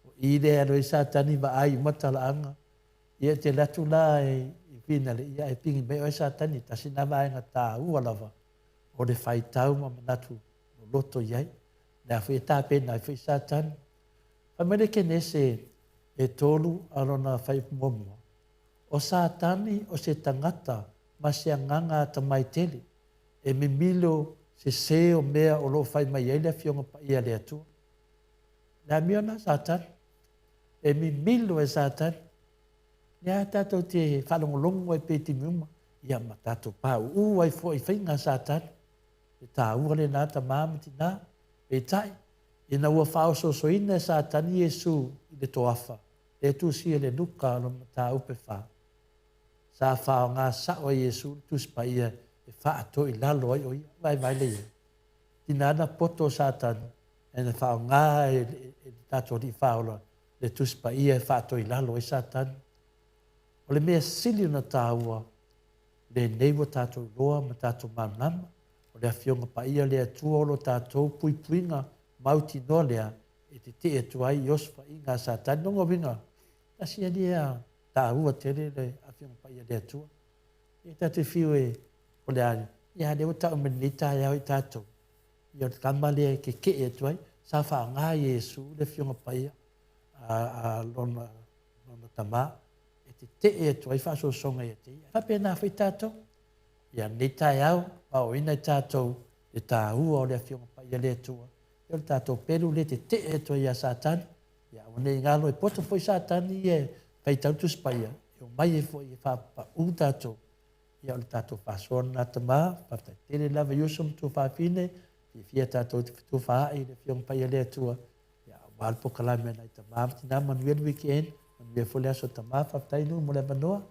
Speaker 1: O i lea e alu ai Satani vaai uma talaaga. Ia e te alu atu la i finale, ia ae pigi mai oe Satani. Tasi lena vaega taua lava o le faitau ma manatu loloto i ai. O le a foi e tapena ai foi Satani. Fai mai le Kenese e 3 a lona fuaiupu muamua, O Satani o se tagata ma se agaga atamai tele, e mimilo sesē o mea o lo o fai mai ai le Afioga Paia a le Atua. Le amio lena Satani. E mimilo e Satani. Lea tatou te faalogologo ai pea i taimi uma, ia ma tatou pauu ai foi i faiga a Satani. E taua lena tama ma tina. Peitai, ina ua faaosoosoina e Satani Iesu i le toafa, lea e tusia i le Luka lona mataupu e 4, sa faaaoga sa'o e Iesu le Tusi Paia e faatoilalo ai o ia. Vaevae lea i ai. Tina na poto o Satani ae na faaaoga e le tatou Alii Faaola le Tusi Paia e faatoilalo ai Satani. O le mea sili ona taua, lenei ua tatou iloa ma tatou malamalama, o le Afioga Paia le Atua o lo tatou puipuiga mautinoa lea e tetee atu ai i osofaiga a Satani. Lona uiga, tasi alii a taua tele le Afioga Paia le Atua. E tatou fiu e o le a, ia lea ua tau mai lenei taeao i tatou. Ia o le tama lea e kekee atu ai, sa faaaoga Iesu le Afioga Paia a lona tama e tetee atu ai faasoasoga ia te ia. Faapena foi tatou. Ia lenei taeao, aoaoina i tatou le taua o le Afioga Paia le Atua. Ia o le tatou pelu lea e tetee atu ai ia Satani. Ia aua ne i galo e poto foi Satani ia e faitau le Tusi Paia, e omai ai foi e faapauu tatou. Ia o le tatou faasoa lena tama, faafetai tele lava i uso ma tuafafine, fiafia tatou te fetufaai i le Afioga Paia le Atua. Ia aua le polokalame a nai tama ma tina, manuia le weekend, manuia foi le aso tama, faafetai Nuu mo le avanoa.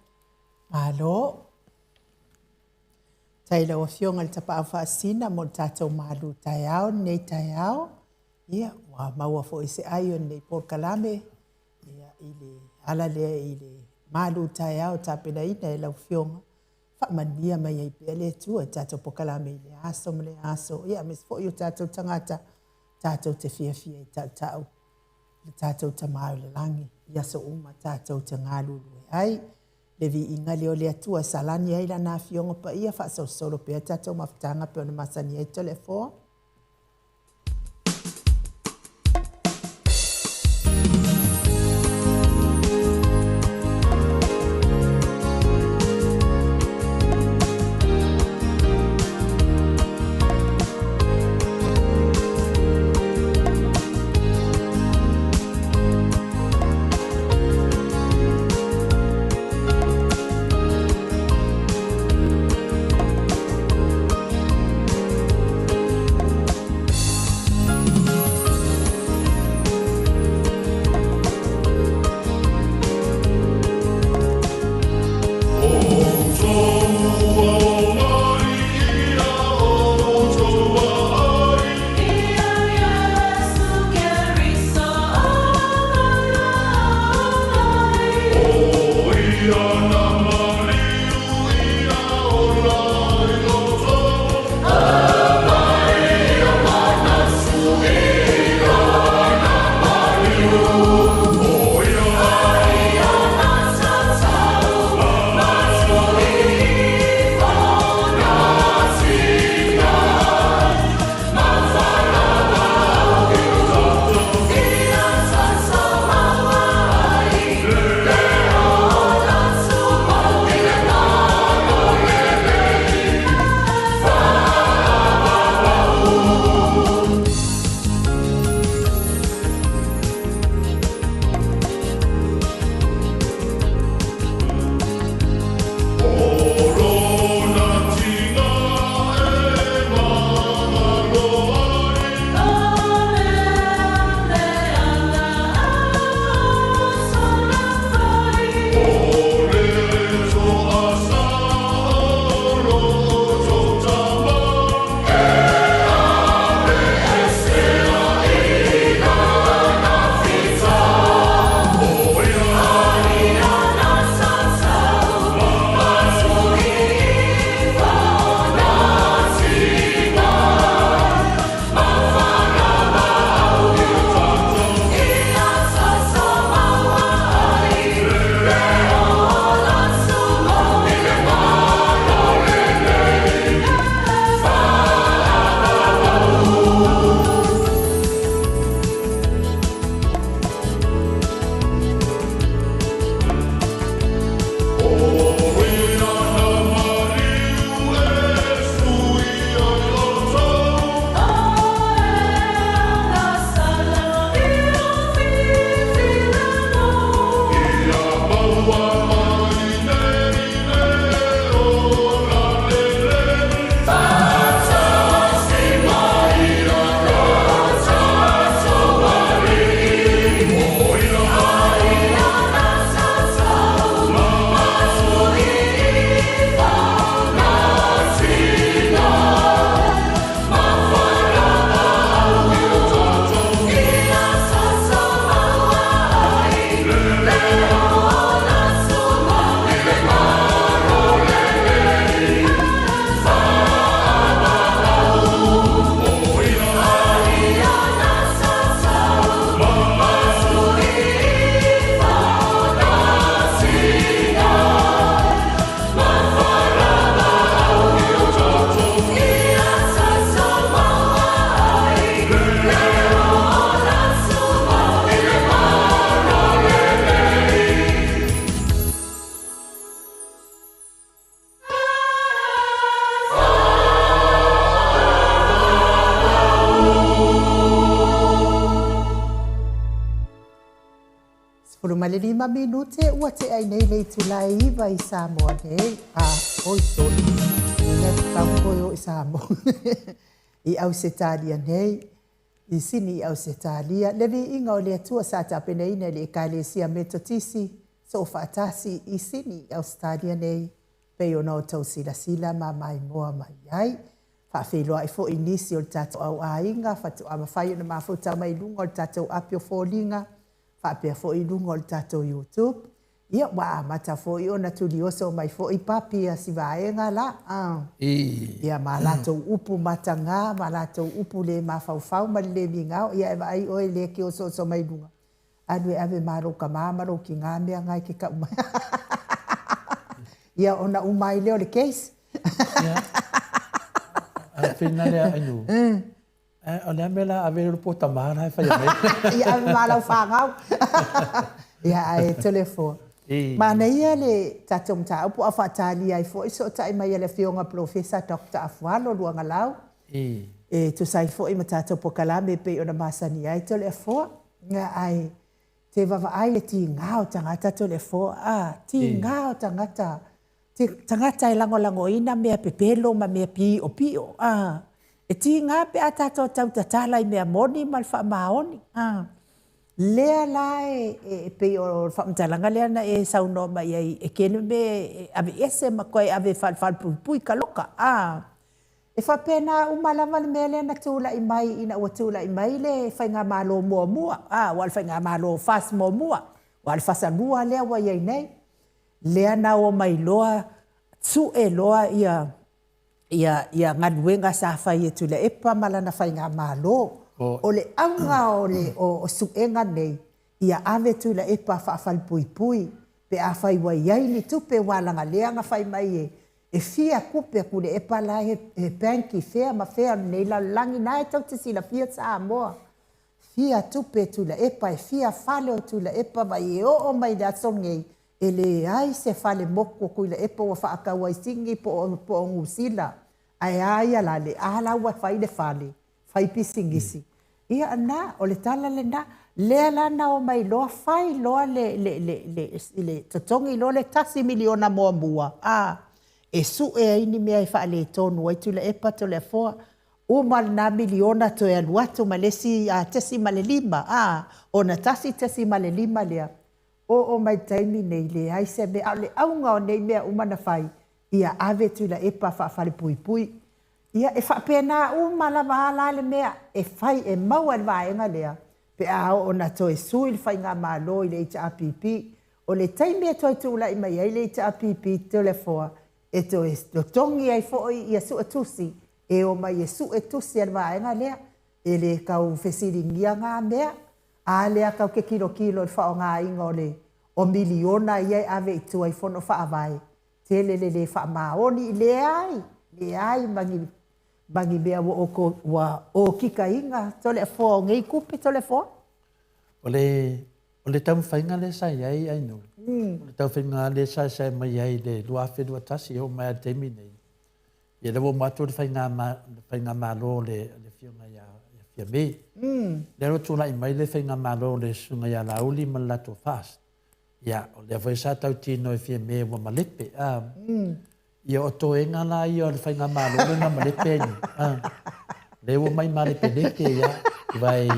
Speaker 2: Malo. Faafetai i lau Afioga i le Tapaau Faasisina mo le tatou malu taeao lenei taeao. Ia, ua maua foi se ai o lenei polokalame ia, i le ala lea i le malu taeao tapenaina e lau Afioga. Faamanuia mai ai pea le Atua i tatou polokalame i le aso ma le aso. Ia, aemaise foi o tatou tagata tatou te fiafia i tautau le tatou Tama i le lagi i aso uma tatou te galulue ai. Le viiga lea o le Atua e salani ai lana Afioga Paia, faasolosolo pea tatou mafutaga pe ona masani ai Toleafoa. 15 minute ua tea ai nei le itula e 9 i Samoa nei. A, oi sole. Lea tatau toe o i Samoa. I Ausetalia nei, i Sini i Ausetalia, le viiga o le Atua sa tapenaina e le Ekalesia Metotisi Soofaatasi i Sini i Ausetalia nei, pei ona outou silasila ma maimoa mai ai. Faafeiloai foi i nisi o le tatou au aiga faatoa mafai ona mafuta mai i luga o le tatou api o foliga, faapea foi i luga o le tatou YouTube. Ia, ua amata foi ona tulioso mai foi papi a si vaega la. Ia, ma latou upu matagā, ma latou upu le mafaufau ma le le migao. Ia, e vaai oe lea e ke osooso mai luga, alu e ave ma lou kamā ma lou kigā mea nga e ke kau mai. Ia, ona uma ai lea o le case.
Speaker 1: Ia, a whina lea ainu. O le a mea la ave le pota ma la e whai mai.
Speaker 2: Ia ave ma lau whangau. Ia, ae Toleafoa. Manaia le tatou mataupu a o faatalia ai foi sootai mai a le Afioga Polofesa Doctor Afualo Luagalau. E tusa ai foi ma tatou polokalame e pei ona masani ai Toleafoa. Ia, ae te vaavaai le tiga o tagata Toleafoa. A, tiga o tagata Te tagata e lagolagoina mea pepelo ma mea piʻopiʻo, a e tiga pe a tatou tau tatala i mea moni ma le faamaoni, a lea la e, e pei o le faamatalaga lea na e saunoa mai ai e kene me e aveese ma toe ave e falefalepuipui ka loka, a e faapena uma lava le mea lea na tulai mai ina ua tulai mai le faigamalo muamua, a ua o le faigamalo FAST muamua, ua o le fasalua lea ua i ai nei. Lea na omai loa sue loa ia ia ia galuega sa fai e Tuilaepa ma lana faigamalo. O le auga o le o suega nei, ia ave Tuilaepa faafalepuipui pe afai ua i ai ni tupe aua leaga lea na fai mai e e fia tupe a Tuilaepa la e he bank i fea ma fea o lenei lalolagi na e tou te silafia Samoa Fia tupe Tuilaepa, e fia fale o Tuilaepa vai e oo mai le aso nei, e leai se fale motu o Tuilaepa ua faatau ai Sini po o po o Niu Sila. Ae a ia la le a la ua fai le fale, fai pisinisi. Ia na, o le tala lena. Lea la na omai loa fai loa le le le le le totogi loa le $1 miliona muamua, a, e sue ai ni mea e faaletonu ai Tuilaepa Toleafoa. Uma lena miliona toe alu atu ma le isi tesi ma le lima, a, ona 1.5 lea, oo mai le taimi nei, leai se mea. A o le auga o nei mea uma na fai, ia ave Tuilaepa faafalepuipui. Ia, e faapena uma lava a la le mea e fai e maua e le vaega lea, pe a oo ina toe sui le faigamalo i le HRPP. O le taimi e toe tulai mai ai le HRPP Toleafoa, e toe totogi ai foi ia suetusi e omai e sue tusi a le vaega lea, e le tau fesiligia na mea, a lea tau te kilokilo i le faaaogaina o le o miliona ia e ave i tua i fono faavae, tele le le faamaoni, leai, leai ma ni ma ni mea ua outou ua okikaina Toleafoa o nei tupe Toleafoa.
Speaker 1: O le O le taumafaiga lea sa i ai Ainuu, o le taumafaiga lea sa sae mai ai i le 2021 e oo mai lava i le taimi nei, ia lea ua uma atu le faigamalo a le Afioga ia Fiame. Lea ua tulai mai le faigamalo a le Susuga ia Laauli ma le latou FAST. Ia, o lea foi sa tautino e Fiame ua malepe. Ia, o toega la ia o le faigamalo lea na malepe ai nei. Lea ua mai malepelepe, ia. Vai,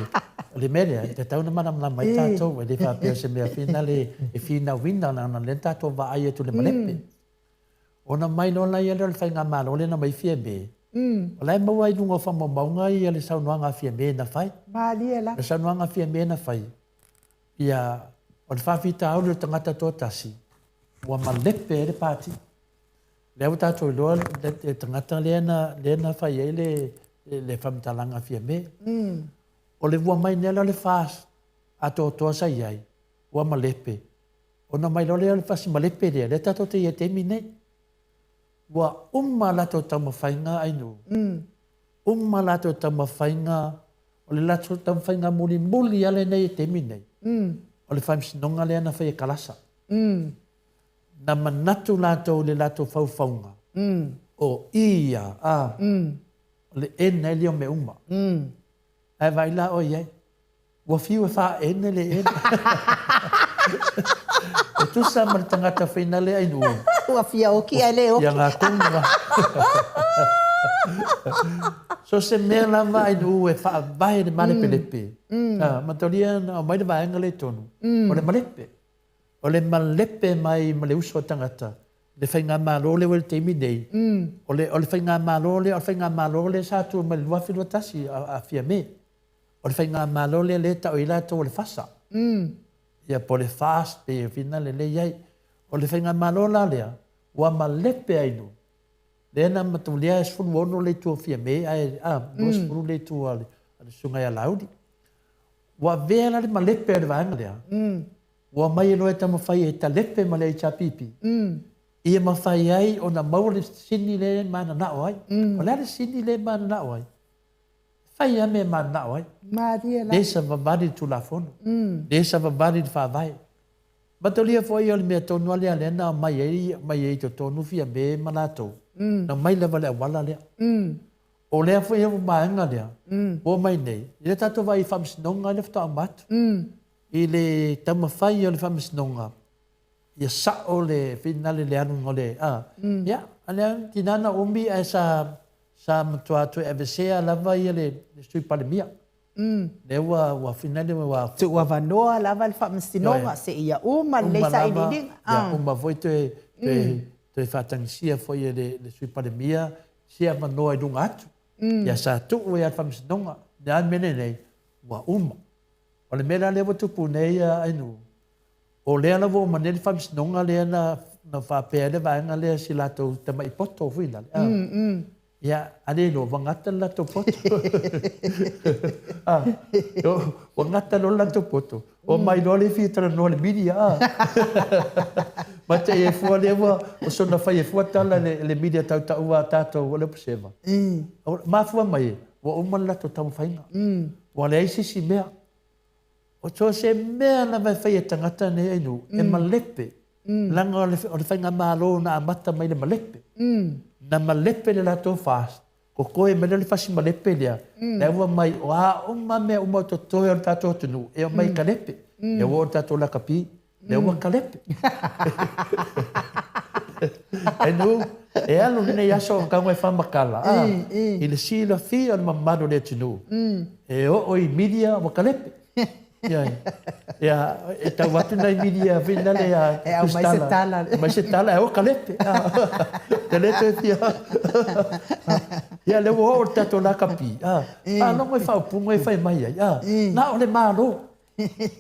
Speaker 1: o le mea lea, e tatau ona malamalama ai tatou, e le faapea o se mea fina le e finauina, leaga o lea na tatou vaai atu i le malepe. Ona mai loa la ia lea o le faigamalo lea na aumai Fiame, o la e maua i luga o faamaumauga ia le saunoaga a Fiame na fai.
Speaker 2: Malie la.
Speaker 1: O le saunoaga a Fiame na fai, ia, o le faafitauli o le tagata toatasi, ua malepe ai le pati. Lea ua tatou iloa le tagata lea na, lea na fai ai le, le faamatalaga a Fiame. O le ua mai nei la o le FAST atoatoa sa i ai, ua malepe. Ona mai loa lea o le fasi malepe lea, lea tatou te i ai i le taimi nei. Ua uma latou taumafaiga Ainuu. Uma latou taumafaiga, o le latou taumafaiga mulimuli lava lenei i le taimi nei, o le faamasinoga lea na fai e Kalasa. Na manatu latou i le latou faufauga, o ia, a, o le ena e le o mea uma. Ae vaai la oe i ai, ua fiu e faaene le ena. tutusa ma le tagata fainale ainuu.
Speaker 2: Ua fia oki ae le oki.
Speaker 1: Ia gakonu. So se mea lava ainuu e faavae le malepelepe. Mm. Matalia na aumai le vaega lea i totonu. O le malepe. O le malepe mai ma le uso a tagata le faigamalo lea ua i le taimi nei, o le, o le faigamalo lea, o le faigamalo lea sa tua mai le 2021 a Fiame. O le faigamalo lea lea e tau ai latou o le FASA. Ia po o le FAST pe finale lea e i ai. O le faigamalo la lea, ua malepe ai luga. Lea na matulia e 16 le itu o Fiame ae a, 20 le itu a le Susuga ia Laauli. Ua avea la le malepe a le vaega lea, ua omai loa e taumafai e talepe ma le HRPP, ia mafai ai ona maua le sini lea e mananao ai. O le a le sini lea e mananao ai? Fai lava mea e mananao ai.
Speaker 2: Malie
Speaker 1: la. Le savavali le Tulafono. Le savavali le Faavae. Matalia foi o le mea tonu lava lea lea na aumai ai, aumai ai i totonu Fiame ma latou, na aumai lava le auala lea. O lea foi vaega lea, ua omai nei, i le tatou vaai i Faamasinoga lea faatoa uma atu. I le taumafai o le Faamasinoga, ia sao le finale le aluga o le, a, ia, a lea, tiga na umi ae sa, sa matua toe aveesea lava ia le Sui Palemia. Lea ua, ua finale ua...
Speaker 2: Tuuavanoa lava le Faamasinoga seia uma lelei sailiiliga.
Speaker 1: Ia, uma foi toe, toe, toe faatagisia foi e le Sui Palemia se avanoa i luga atu. Ia sa tuu ai lava le Faamasinoga. O le a le mea lenei? Ua uma. O le mea la lea ua tupu nei Ainuu, o lea la ua uma nei le Faamasinoga lea na faapea ai le vaega lea si latou tamai poto foi lale. Ia, a le iloa, ua gata le latou poto. Ua gata loa le latou poto. Omai loa le fia talanoa i le media. Ma te i e fua lea ua soona fai e fua tala i le media tautaua a tatou o le Observer. Mafua mai e, ua uma le latou taumafaiga. Ua leai se isi mea. O so o se mea lava e fai e tagata nei ainuu, e malepe. Leaga o le faigamalo na amata mai le malepe. Na malepe le latou FAST, kokoe mai lea o le fasi malepe lea, lea ua mai o a uma mea uma o totoe o le tatou atunuu, e omai e kalepe. Lea ua oo i le tatou lakapi, lea ua kalepe. Ainuu, e alu lenei aso o tago e faamatala, i le silafia o le mamalu o le atunuu, e oo i media ua kalepe. Ia, e tau atu nai media foi lale ia
Speaker 2: E aumai se tala.
Speaker 1: Aumai se tala, e o kalepe. Te le toe fia. Ia, lea ua oo le tatou lakapi. Faalogo i faaupuga e fai mai ai. Na o le Malo.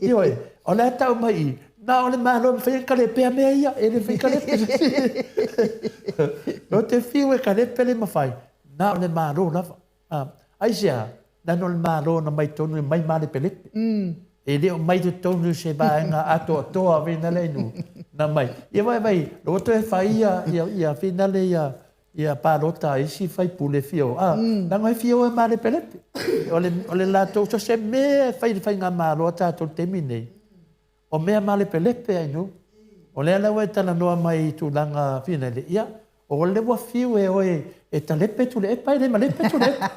Speaker 1: Ioe, o le a tau mai i, na o le Malo e mafai ona kalepea mea ia, e le mafai ona kalepe se isi. No te fiu e kalepe le mafai, na o le Malo lava. Aisea? Leaga o le Malo na mai tonu e mai malepelepe. E le o mai totonu se vaega atoatoa finale inu na mai. Ia vai vai, ua toe fai ia ia finale ia ia palota a isi faipule fia o, a, leaga e fia o e malepelepe. O le, o le latou, so se mea e fai i le faigamalo a tatou i le taimi lenei, o mea malepelepe ai nuu. O lea la ua e talanoa mai i tulaga finale, ia, o lea ua fiu e oe e talepe Tuilaepa, e le malepe Tuilaepa.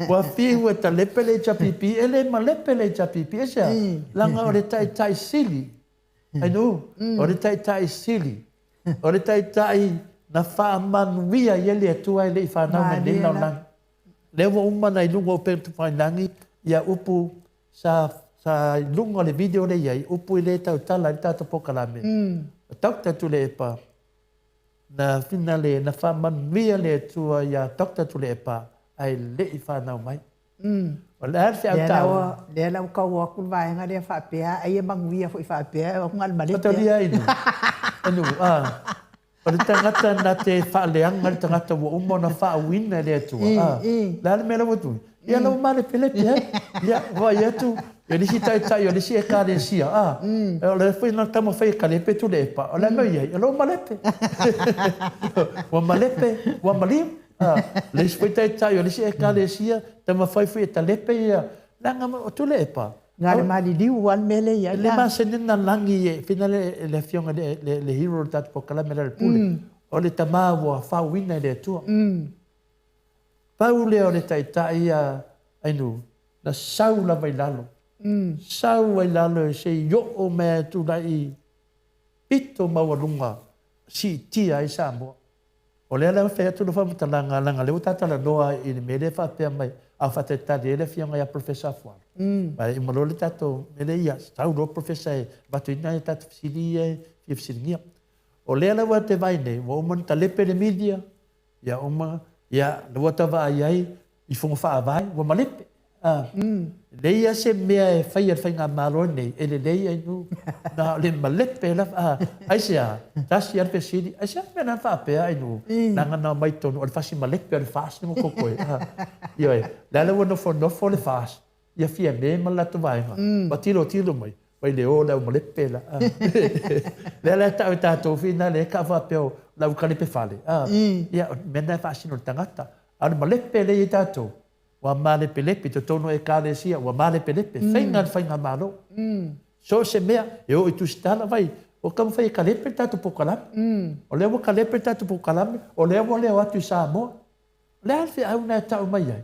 Speaker 1: Ua fiu e talepe le HRPP, e le malepe le HRPP. Aisea? Leaga o le Taitai Sili Ainuu, o le Taitai Sili, o le Taitai na faamanuia i ai le Atua e le i fanau mai lenei lalolagi. Lea ua uma ona i luga o upegatafailagi ia upu sa sa i luga o le video lea i ai, upu e le tautala ai le tatou polokalame. Doctor Tuilaepa, na finale, na faamanuia le Atua ia Doctor Tuilaepa ae le i fanau mai. O le a le feau taua?
Speaker 2: Lea la ua tau atu le vaega lea faapea, ai e manuia foi faapea, o na le malele.
Speaker 1: Matalia ai nu. Anu, a. O le tagata na te faaleaga le tagata ua uma ona faauina e le Atua. A. Le a le mea la ua tui? Ia la ua malepelepe ai. Ia, vaai atu, e le isi taitai o le isi Ekalesia, a. O le foi na taumafai e kalepe Tuilaepa, o le a le mea o i ai? O la ua malepe. Ua malepe, ua maliu. Le isi foi taitai o le isi Ekalesia, taumafai foi e talepe ia, leaga o Tuilaepa.
Speaker 2: Na o le maliliu lava le mea lea e i ai.
Speaker 1: E le masani ona lagi e finale le afioga i le hero o le tatou polokalame le Pule. O le tama ua faauuina e le Atua. Pau lea o le taitai ia Ainuu, na sau lava i lalo. Sau ai lalo se i oo mai atu la i pito maualuga siitia ai Samoa. O lea la e fai atu lau faamatalaga leaga o lea ua ta talanoa i le mea lea e faapea mai a o faatalitali ai le Afioga ia Professor Afualo. Ae uma loa le tatou mea lea, ia sau loa Professor e avatuina a tatou fesili ia e fia fesiligia. O lea la ua te vaai nei, ua uma ona talepe le media, ia uma, ia ua ta vaai ai i fono faavae, ua malepe. Leai lava se mea e faia e le faigamalo lenei e lelei ai nu, na o le malepe lava. Aisea? Tasi lava le fesili, aisea le mea lena faapea ai nu, leaga na omai i totonu o le fasi malepe o le FAST le mokokoe. Ioe, o le a la ua nofonofo le FAST, ia Fiame ma le latou vaega, ma tilotilo mai, mai le o le au malepe la. Lea la e tau e tatou finale e tau faapea o le au kalepe fale. Ia, o le mea lena e faasino i le tagata. A o le malepe lea e i ai tatou, ua malepelepe i totonu o Ekalesia, ua malepelepe, faiga le faigamalo. So o se mea, e oo i Tusitala, vai, ua taumafai e kalepe le tatou polokalame. O lea ua kalepe le tatou polokalame, o lea ua leo atu i Samoa. O le a le feau lena e tau mai ai?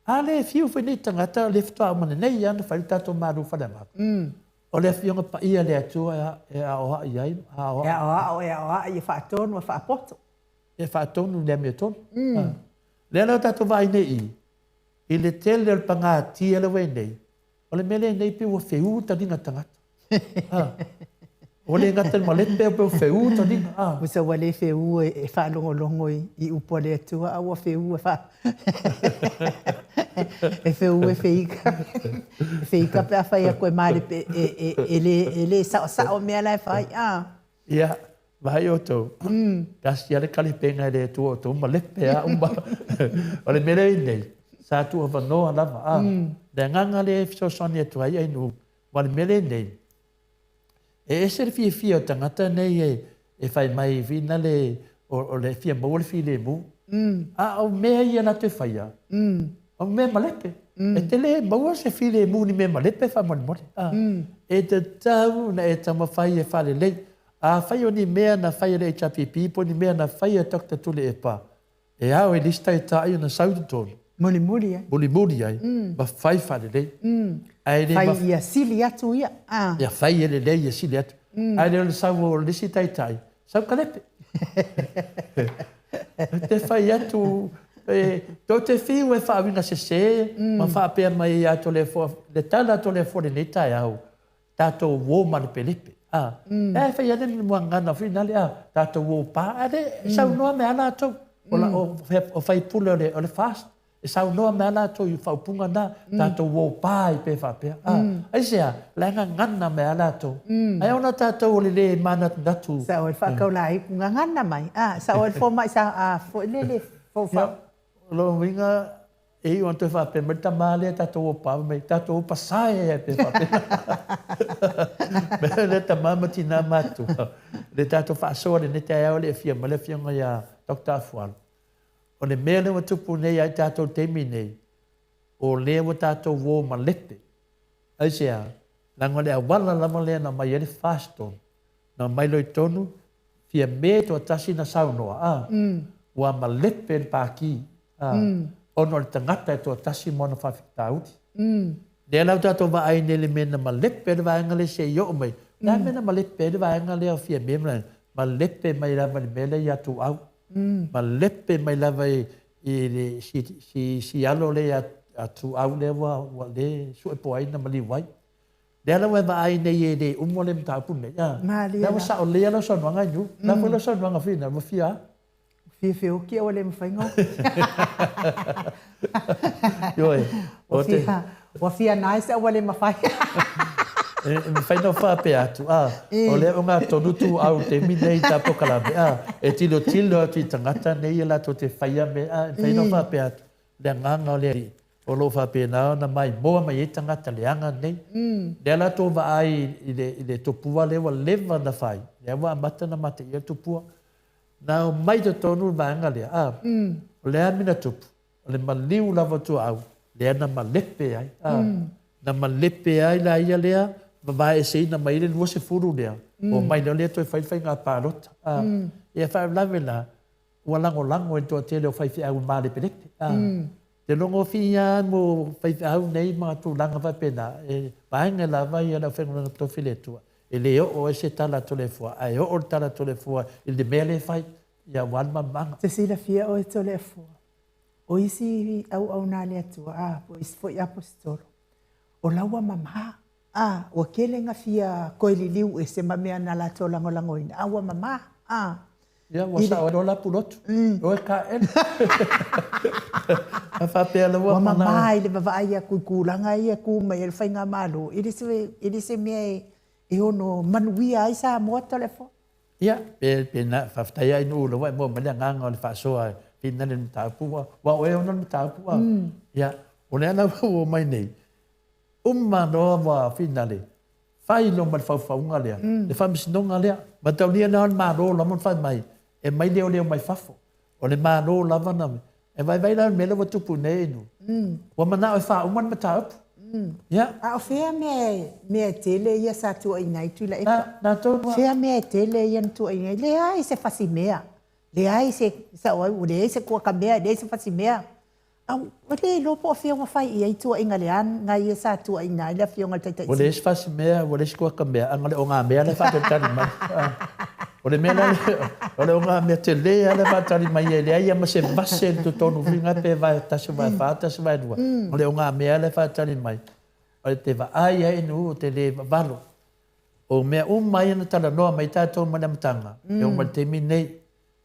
Speaker 1: A lea e fiu foi nei tagata, o lea faatoa uma nei lava ona fai le tatou malu faleagaga. O le Afioga Paia a le Atua e aoai ai,
Speaker 2: aoai. E aoao, e aoai, e faatonu, e faapoto.
Speaker 1: E faatonu i le amiotonu. Lea la ua tatou vaai nei i i, i le tele o le pagatia lea ua i ai nei, o le mea lea nei pei ua feū taliga tagata. Ua le gata i le malepe, pei ua feū taliga.
Speaker 2: Usa ua le feū e faalogologo i upu a le Atua, a ua feū e faa... e feū e feika. E feika pe a fai atu e malepe, e le saosao mea la e fai.
Speaker 1: Ia, vaai outou, tasi lava le kalepenga e le Atua outou malepe lava uma. O le mea lea i nei, sa tuuavanoa lava, a. Le agaga lea e fesoasoani atu ai Ainuu, aua o le mea lea i nei, e ese le fiafia o tagata nei e fai mai finale o le fia maua le filemu. A o mea ia latou e faia, o mea malepe. E te le maua se filemu i ni mea malepe faamolemole. E tatau ona e taumafai e faalelei. Afai o ni mea na fai e le HRPP po o ni mea na fai e Doctor Tuilaepa, e ao i le isi taitai ona sau i totonu.
Speaker 2: Mulimuli ai.
Speaker 1: Mulimuli ai ma fai faalelei.
Speaker 2: Ae le fai ia sili atu ia.
Speaker 1: Ia fai e lelei ia sili atu. Ae le o le sau o le isi taitai, sau kalepe. Te fai atu, tou te fiu e faauiga sese ma faapea mai ia Toleafoa, le tala a Toleafoa i lenei taeao, tatou uo malepelepe. A, e fai ane le muagana foi nale, a, tatou uo pa, a le, saunoa mai a latou. O, la, o, o faipule o le, o le FAST, e saunoa mai a latou i faaupuga na, tatou uo pa i pe faapea. A, aisea, la e gagana mai a latou. Ai ona tatou o le le manatunatu.
Speaker 2: Sa o le faakaulai gagana mai. A, sa o le fomai sa a foi lele fo fa.
Speaker 1: O lona uiga, e iu ona toe faapea mai le tama lea tatou o pa mai, tatou o pasae ai pe faapea. Mea lea tama ma tina matutua, le tatou faasoa lenei taeao le afio mai le afioga ia Dr. Afualo. O le mea lea ua tupu nei ia i tatou i le taimi nei, o lea ua tatou uo malepe. Aisea? Leaga o le auala lava lea na aumai ai le FAST tonu, na aumai loa i totonu, Fiame toatasi na saunoa, a, ua malepe le Pākī, a, ona o le tagata e toatasi ma ona faafitauli. Lea la ua tatou vaai nei i le mea na malepe ai le vaega lea se i oo mai. O le a le mea na malepe ai le vaega lea o Fiame ma malepe mai lava i le mea lea ia Tuuau. Malepe mai lava i le si, si, si alo lea ia Tuuau lea ua, ua le suepoaina ma liu ai. Lea la ua e vaai nei e le uma le mataupu lenei, a.
Speaker 2: Malie
Speaker 1: la. Lea ua sao lelei lava lau saunoaga Ainuu. O le a foi lau saunoaga Whina, ua fia a?
Speaker 2: Fia feoki a ua le mafai ona oki.
Speaker 1: Ioe.
Speaker 2: Ua fia, ua fia nice a ua le mafai.
Speaker 1: E mafai ona ou faapea atu, a, o lea ogatotonu ituau i le taimi lenei i ta polokalame, a, e tilotilo atu i tagata nei e latou te faia mea, a, e mafai ona ou faapea atu, le agaga o le Alii, o lo o faapena ona maimoa mai ai tagata leaga nei. Lea la tou vaai i le, i le tupua lea ua leva ona fai, lea ua amata ona mateia le tupua. Na omai i totonu le vaega lea, a, o le a mea na tupu? O le maliu lava o Tuaau, lea na malepe ai, a. Na malepe ai la ia lea, vavaeeseina mai ai le 20 lea, omai loa lea toe fai le faiga palota, a. Ia faalavelave la, ua lagolago e le toatele o faifeau e malepelepe. A. Te logo fia mo faifeau nei ma tulaga faapena, e vaega lava ia le aufaigaluega totofi a le Atua, e le oo ai se tala a Toleafoa, ae oo le tala a Toleafoa i le mea lea e fai, ia aua le malamalamaaga.
Speaker 2: Te silafia oe Toleafoa, o isi auauna a le Atua, a, po o isi foi Aposetolo, o la ua mamā. A, ua tele na fia toe liliu ese ma mea na latou lagolagoina, a ua mamā. A,
Speaker 1: Ia, ua sao ai loa la pulotu. Oe kaele. A faapea la
Speaker 2: ua mamā i le vavaai atu i tulaga ia e tu mai ai le faigamalo, e le se mea e ono manuia ai Samoa Toleafoa.
Speaker 1: Ia, pe, pe na, faafetai lava i nuu ua e maua mai le agaga o le faasoa e finale i le mataupu, ua, ua oe ona le mataupu. Ia, o lea la ua oo mai nei, uma loa ua finale, fai loa ma le faufauga lea, le faamasinoga lea. Mataulia lea o le Malo lava na fai mai, e mai leoleo mai fafo. O le Malo lava na... E vaivai la le mea lea ua tupu nei i nuu. Ua manao e faauma le mataupu. Ia.
Speaker 2: A o fea mea, mea e tele ia sa tuuaiina ai Tuilaepa?
Speaker 1: Na, na tonu
Speaker 2: Fea mea e tele ia na tuuaiina ai? Leai se fasimea. Leai se, sao ai, ua leai se kuakamea, leai se fasimea. A ua le iloa po o fea ua fai i ai tuuaiga leaga ia sa tuuaiina ai le Afioga i le Taitai
Speaker 1: Ua leai se fasimea, ua leai se kuakamea, a na o le ogamea lea e faatalitali mai. O le mea la lea, o le ogamea tele lava lea e faatali mai e leai lava ma se vase i totonu foi na pe vae tasi vae fa, tasi vae lua. O le ogamea lea e faatali mai, o te vaai ai nuu o te le vavalo. O mea uma ia na talanoa mai tatou mai le amataga, e oo mai le taimi lenei,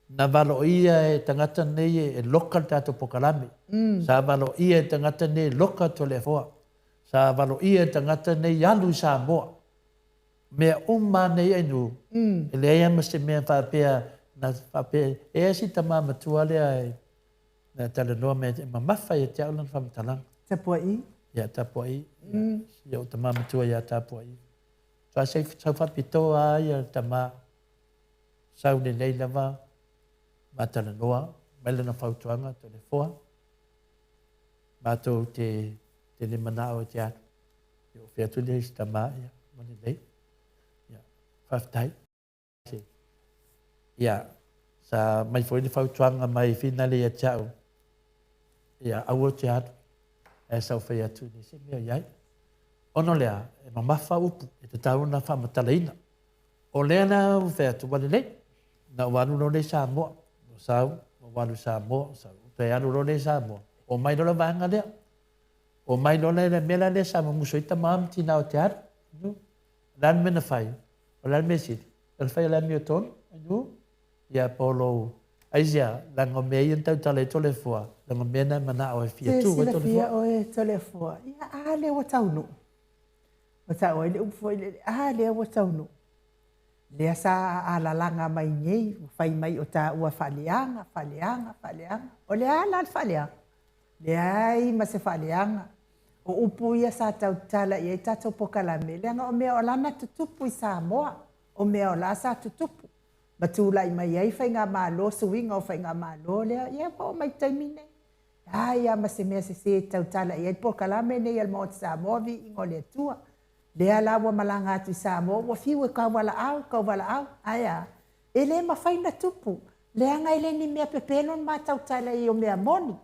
Speaker 1: na valoia e tagata nei e loka le tatou polokalame. Sa valoia e tagata nei e loka Toleafoa. Sa valoia e tagata nei alu i Samoa. Mea uma nei ai nuu, e leai lava ma se mea faapea, na faapea, e ai si tama matua lea e na talanoa mai e mamafa ia te au lana faamatalaga.
Speaker 2: Tapua'i?
Speaker 1: Ia Tapua'i, ia si ou tama matua ia Tapua'i. Sa sau faapitoa lava ia tama, sau lelei lava ma talanoa, mai lana fautuaga, Toleafoa, matou te te le manao e te alu. Ia ou fai atu lea i si tama, ia, ua lelei. Ia, faafetai. Ia, sa mai foi le fautuaga mai finale ia te au, ia, aua ou te alu. Ae sa ou fai atu, e leai se mea o i ai. Ona o le a, e mamafa upu, e tatau ona faamatalaina. O lea la ua fai atu, ua lelei. Na ou alu loa lea i Samoa. Ua sau, ua alu i Samoa, ua sau. Toe alu loa lea i Samoa. Omai loa le vaega lea. Omai loa le mea la lea sa mamusu ai tama ma tina o te alu. O le a le mea na fai? O le a le mea sili? O le fai o le amiotonu, ia po o lou aisea, leaga o mea ia na tautala ai Toleafoa, leaga o mea na e manao e fia tu ai
Speaker 2: Toleafoa. Te silafia oe Toleafoa, ia a lea ua taunuu. Ua tau ai le upu foi lele, a lea ua taunuu. Lea sa alalaga mai nei, ua fai mai o taua faaleaga, faaleaga, faaleaga. O le a la le faaleaga? Leai ma se faaleaga. O upu ia sa tautala i ai tatou polokalame, leaga o mea o la na tutupu i Samoa, o mea o la sa tutupu. Ma tulai mai ai faigamalo, suiga o faigamalo lea, ia ua oo mai i le taimi lenei. Leai lava ma se mea sese e tautala i ai le polokalame lenei a le Maota Samoa, Viiga o le Atua. Lea la ua malaga atu i Samoa, ua fiu e tauvalaau, tauvalaau, ae a? E le mafai ona tupu, leaga e le ni mea pepelo ona matautala i ai o mea moni.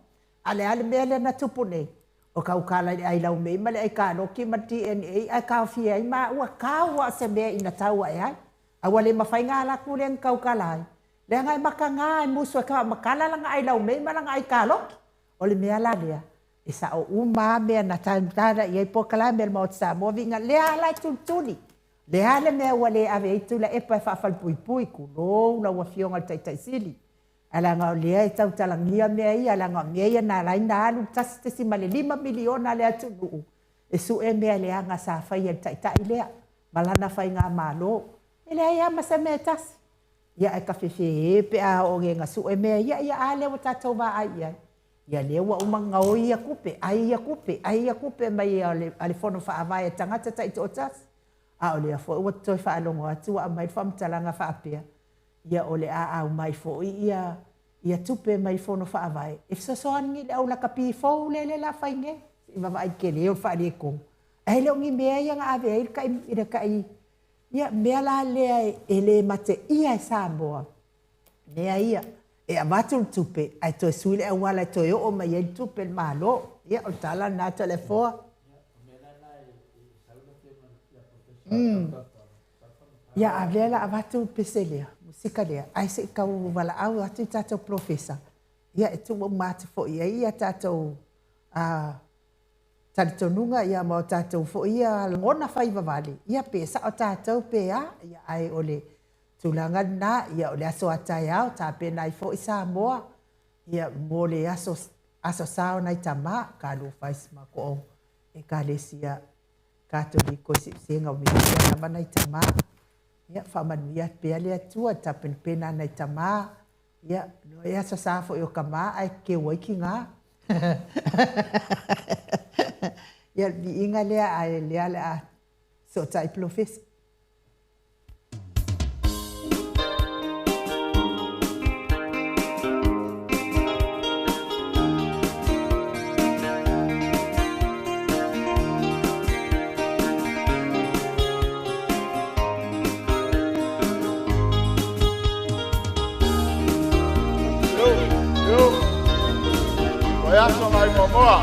Speaker 2: A o le a le mea lea na tupu nei? O tautala i le ai laumei ma le ai kaloki ma le DNA ae taofia ai maua, tau lava o se mea ina tau ae ai. A ua le mafai ona alu atu lea na tautala ai, leaga e mataga, e musu e faamatala lana ai laumei ma lana ai kaloki. O le mea la lea, e sao uma lava mea na tautala i ai polokalame a le Maota Samoa, viiga, lea la e tulituli. Le a le mea ua le ave ai Tuilaepa e faafalepuipui, tulou lau Afioga i le Taitai Sili, ae leaga o lea e tautalagia mea ia, leaga o mea ia na ala ai ona alu le 1.5 miliona a le atunuu e sue mea leaga sa faia e le Taitai lea ma lana faigamalo. E leai lava ma se mea e tasi. Ia ae tafefe e pe a oo nei ina sue mea ia, ia a lea ua tatou vaai i ai. Ia lea ua uma ona gaoi ia tupe, ai ia tupe, ai ia tupe mai a le Fono Faavae a tagata taitoatasi. A o lea foi ua toe faalogo atu ua aumai le faamatalaga faapea, ia o le a aumai foi ia ia tupe mai Fono Faavae e fesoasoani i le au lakapi fou lea le la fai nei. Se i vaavaai i le tele o le faaletonu. Ae le o ni mea ia na ave ai le tai, le tai ia mea la lea e le mateia e Samoa, mea ia. E avatu le tupe ae toe sui le auala e toe oo mai ai le tupe i le Malo. Ia, o le tala lena Toleafoa. Ia, a lea la avatu le pese lea, musika lea, ae se i tau valaau atu i tatou polofesa, ia e tuu uma atu foi i ai ia tatou talitonuga ia ma o tatou foi ia lagona faivavale, ia pe sao tatou pe a, ia ae o le tulaga lena, ia o le aso a taeao, tapena ai foi Samoa, ia mo le aso, Aso Sa o nai tama, talofa i si matou Ekalesia Katoliko i Siusega o Minia lava nai tama. Ia, faamanuia atu pea le Atua i le tapenapena a nai tama. Ia, e aso sa foi o tama ae keu ai tiga. Ia, le viiga lea ae lea le a fesootai polofesa.
Speaker 3: Vaiaso mai muamua.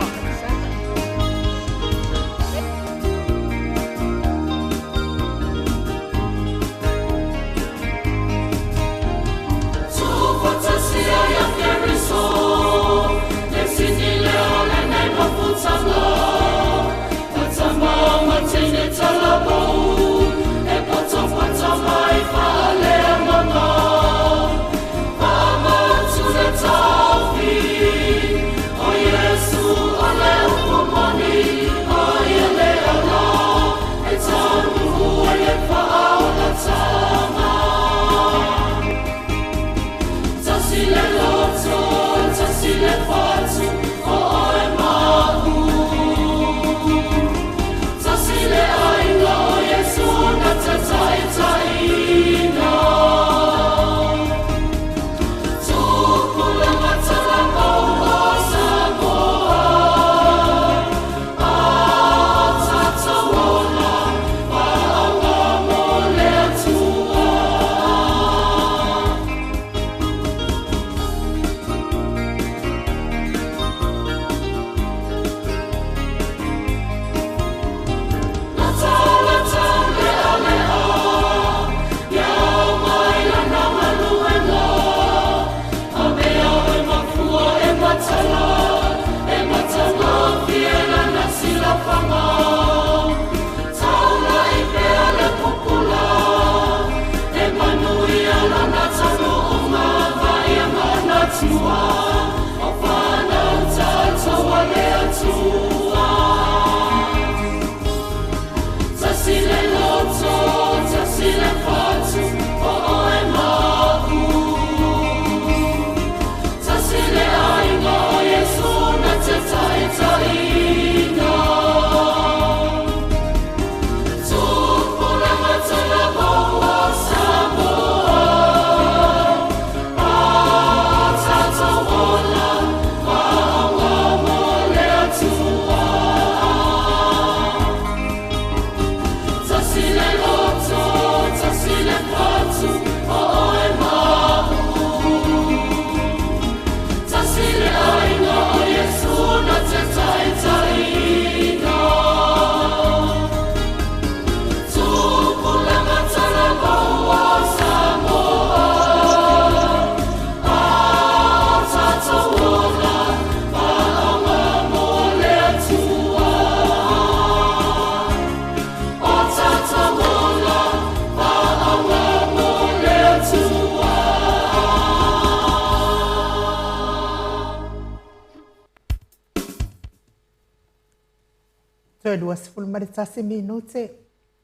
Speaker 2: Toe 21 minute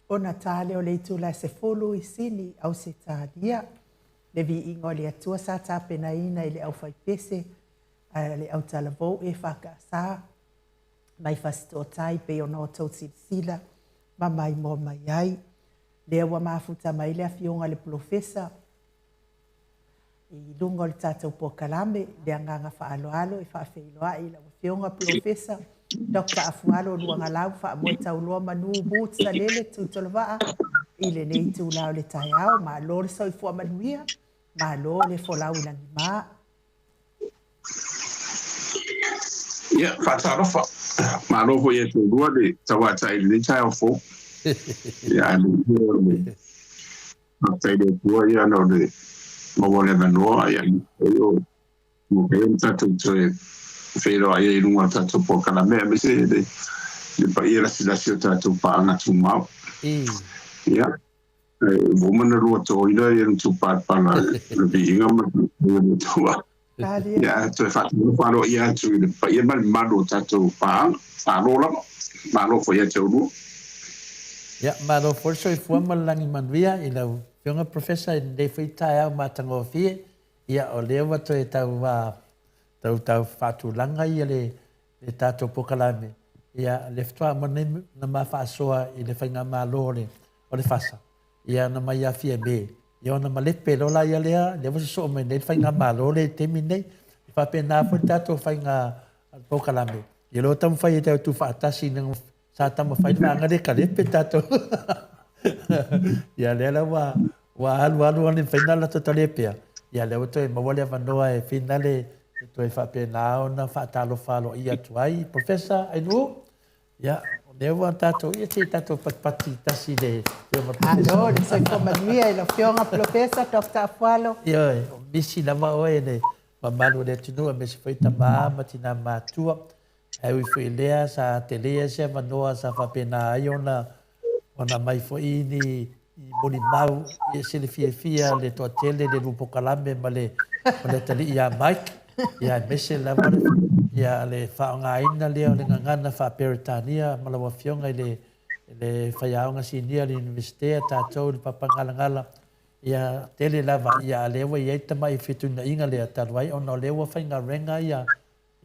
Speaker 2: ona ta lea o le itula e 10 i Sini, Ausetalia. Le viiga o le Atua sa tapenaina i le aufaipese a le autalavou e FKS mai Fasitootai pei ona outou silasila ma maimoa mai ai. Lea ua mafuta mai le afioga i le polofesa i luga o le tatou polokalame, le agaga faaaloalo e faafeiloai i lau afioga polofesa Dr. Afualo Luagalau faamoe tauloa manu Boots Salele Tutolovaa i lenei itula o le taeao. Malo le soifua manuia, malo le folau i lagima.
Speaker 4: Ia, faatalofa. Malo foi ia te oulua le tauatai i lenei taeao fou. Ia, ae muamua o le faafetai i le Atua ia ona o le maua o le avanoa, ia, o ua mafai ona tatou toe feiloai ai i luga o le tatou polokalame, aemaise le paia lasilasi o tatou paaga tumau. Ia, ua uma ona lua toina ia le matupalapala le viiga ma le Atua. Ia, toe faatalofa aloaia atu i le paia ma le mamalu o tatou paaga. Malo lava. Malo foi ia te oulua.
Speaker 1: Ia, malo foi le soifua ma le lagi manuia i lau Afioga Professor i lenei foi taeao matagofie. Ia, o lea ua toe tau, tau, tau faatulaga ia le, le tatou polokalame. Ia, le faatoa uma nei na ma faasoa i le faigamalo o le, o le FASA. Ia, na mai ia Fiame. Ia, ona malepe loa la ia lea, lea ua sosoo mai nei le faigamalo lea i le taimi lenei. E faapena foi le tatou faiga polokalame. Ia, lea ua taumafai e tau tuufaatasi ina sa taumafai le vaega lea e kalepe tatou. Ia, lea la ua, ua alu alu ane mafai ona latou talepea. Ia, lea ua toe maua le avanoa e finale e toe faapena ona faatalofa aloaia atu ai. Professor Ainuu, ia, o lea ua tatou, ia se i tatou patipati tasi le Afioga Professor.
Speaker 2: Malo le soifua manuia i lau Afioga Polofesa Dr. Afualo.
Speaker 1: Ioe, o misi lava oe le mamalu o le atunuu aemaise foi tama ma tina matua. Ae ui foi i lea, sa tele se avanoa sa faapena ai ona ona aumai foi ni molimau e ese le fiafia le toatele le lua polokalame ma le ma le atalii ia Mike, ia aemaise lava le ia le faaaogaina lea o le gagana faa-Peretania ma lau Afioga i le le faiaoga sinia o le Iunivesite a tatou i le Papagalagala, ia tele lava ia a o lea ua i ai tamai fetuunaiga lea talu ai ona o lea ua faigaluega ia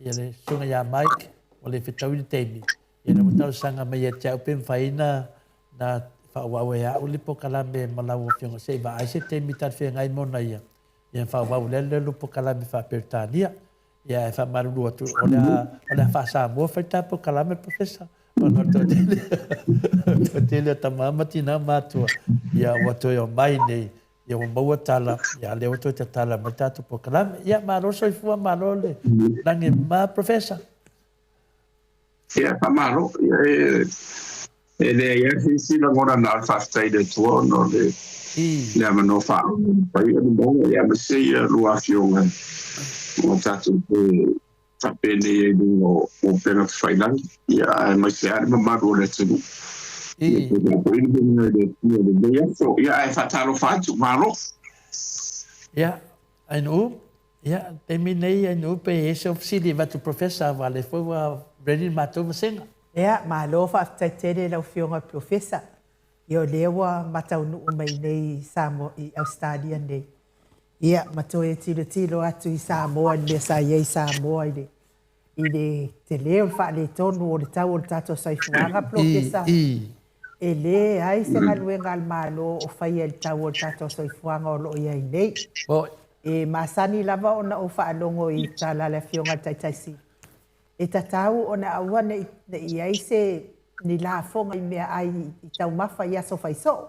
Speaker 1: Ia le susuga ia Mike, ua le fetaui le taimi, ia lea ua talosaga mai ia te au pe mafai na na faaauau e au le polokalame ma lau afioga se i vaai se taimi talafeagai mona ia, ia faaauau lea le polokalame faa-Peretania. Ia ae faamalulu atu, o le a, o le a faa-Samoa fai ta polokalame, Professor, ona o le toatele, toatele o tama ma tina matutua, ia ua toe omai nei Ia ua maua tala, ia lea ua toe tatala mai tatou polokalame. Ia malo le soifua, malo le lagi e mama, Professor.
Speaker 4: Ia, faamalo. Ia, e, e leai lava se isi lagona na o le faafetai i le Atua ona o le, le avanoa faaauau pai o le maua, ia aemaise ia lua afioga ua tatou toe faapenei ai i luga o upega tafailagi, ia aemaise lava le mamalu o le atunuu. Ia pei foi le mea i le Atua i lenei aso. Ia ae faatalofa atu, malo.
Speaker 1: Ia, Ainuu, ia, taimi nei Ainuu pe i ai se fesili avatu Professor aua o lea foi ua ready le matou vasega.
Speaker 2: Ia, malo faafetai tele i lau Afioga i le Polofesa. Ia o lea ua mataunuu mai nei i Samoa, i Ausetalia nei. Ia, ma toe tilotilo atu i Samoa i le mea sa i ai Samoa i le, i le tele o le faaletonu o le tau o le tatou soifuaga, Polofesa. E leai se galuega a le Malo o faia i le tau o le tatou soifuaga o lo o i ai nei. E masani lava ona ou faalogo i tala a le Afioga i le Taitai Sili, e tatau ona aua ne i i ai se ni lafoga i meaai i taumafa i aso faisoo.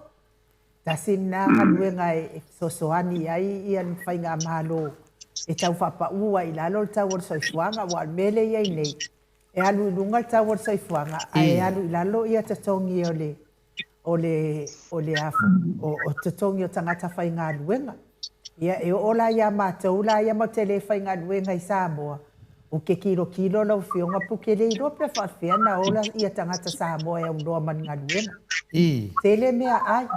Speaker 2: Tasi lena galuega e fesoasoani ai ia le faigamalo e tau faapau ai i lalo le tau o le soifuaga, aua o le mea lea e i ai nei, e alu i luga le tau o le soifuaga ae alu i lalo ia totogi o le o le o le o totogi o tagata faigaluega. Ia, e oo la ia matou la ia matou te le faigaluega i Samoa, ou te tilotilo lau Afioga pe ou te le iloa pe faapefea ona ola ia tagata Samoa e aunoa ma ni galuega. Tele meaai,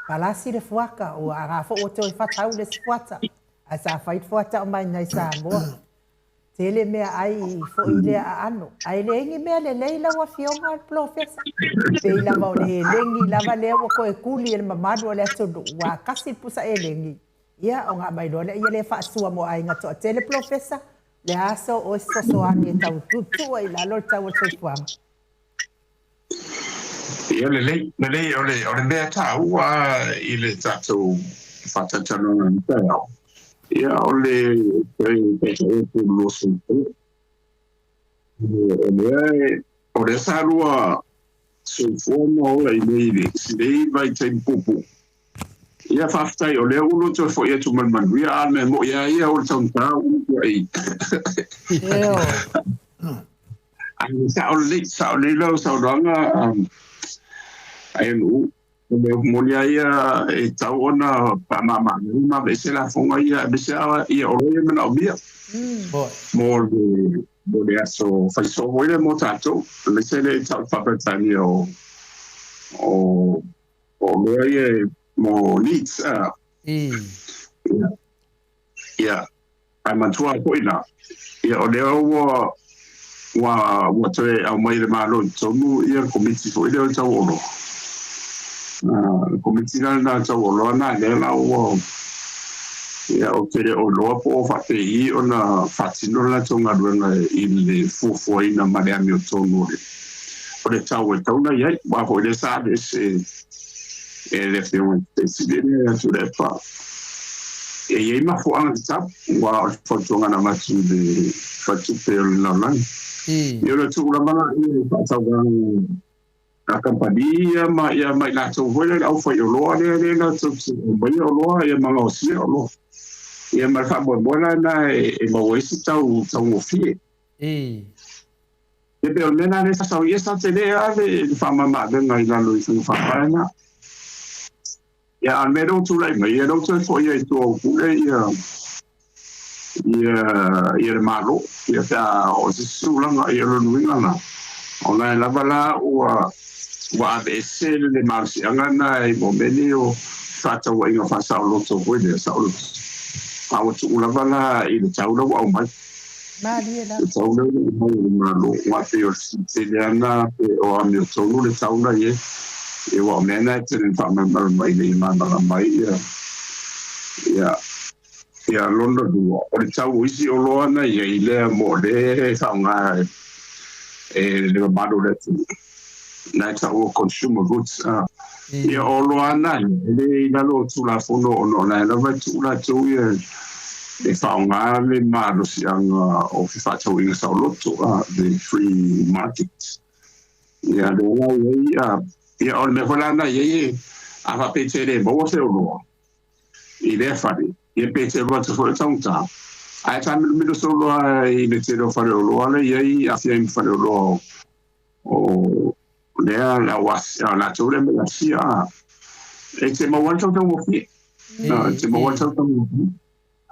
Speaker 2: palasi le fuata, ua a foi ua toe fatau le isi fuata, ae sa fai le fuata o mai i Samoa. Tele meaai i foi lea aano. Ae leai ni mea lelei lau Afioga i le Polofesa. Pei lava o le elegi lava lea ua toe tuli e le mamalu o le atunuu, ua kasi le pusa elegi, ia ona aumai loa lea, ia lea faasua mo aiga toatele Polofesa, le aso o fesoasoani e tau tuutuu ai i lalo le tau o le soifuaga.
Speaker 4: Ia lelei, lelei o le, o le mea taua i le tatou faatalatalanoaga i le taeao, ia o le toe taitaia o le lua soifua. O lea, o lea sa lua soifua ma ola i nei i lenei vaitaimi puupuu. Ia faafetai o lea ua lua toe fo'i atu ma le manuia, a o le mea mo'i lava ia o le taugata ua tuai. Ae sao lelei, sao lelei lau saunoaga Aionu'u. O le upu moni lava ia e tatau ona faamama-avega ma aveese lafoga ia, aemaise lava oloa ia e manaomia mo le mo le aso faiso foi lea mo tatou, aemaise le tau faa-Peretania o o oloa ia mo needs. Ia, ae manatua foi la, ia o lea ua ua ua toe aumai e le Malo i totonu ia le Komiti foi lea o le tau oloa. Le Komiti la lena o le tau oloa na lea la ua ia ou te le o iloa po o faapei ona faatino le latou galuega i le fuafuaina ma le amiotonu o le tau e tatau ona i ai. Aua foi lea sa aveese e le Afioga i le Peresetene ia Tuilaepa. E i ai mafuaaga tatau, aua o le fautuaga na avatu i le Faletupe o le Lalolagi, ia o le tuu lava laia i faatauvaga a kamupani ia ma ia ma i latou foi lea le aufaioloa lea lea latou te aumaia oloa ia ma gaosia oloa. Ia ma le faamoemoe la lena e maua ai se tau taugofie. E pei o le mea lena lea sa sau ai, ia sa tele lava le faamama-avega i lalo i faiga faavae na. Ia, a o le mea lea ua tulai mai, ia lea ua toe foi ai i tua o pule ia ia ia le Malo, ia pe a oo i se isi tulaga. Ia o lona uiga la, o la e lava la ua ua aveese le malosiaga lena i mea nei o fefaatauaiga faasaoloto foi lea, saoloto, a ua tuu lava la i le tau la ua aumai.
Speaker 2: Malie lava.
Speaker 4: Le tau lea ua aumai e le Malo, aua e pei o le tele lava lena pe o amiotonu le tau la i ai. Ia aua o mea na e tele ina faamalamalama ina ia malamalama ai ia, ia, ia lona lua, o le tau o isi oloa na i ai lea mo le e faaaoga e le mamalu o le atunuu, na e tau o consumer goods. Ia o oloa na ia, e le i lalo o Tulafono ona o la e lava e tuu latou ia e faaaoga le malosiaga o fefaatauaiga saoloto, the free market. Ia lea la i ai, ia o le mea foi la na i ai, a faapea e te le maua se oloa i lea fale, ia pe te alu atu foi o taugata, ae taamilomilo solo lava i le tele o faleoloa la i ai, aafia ai ma faleoloa o lea le au Asia, latou lea mai Asia, e te maua ai le tautaugofie. E te maua ai le tautaugofie.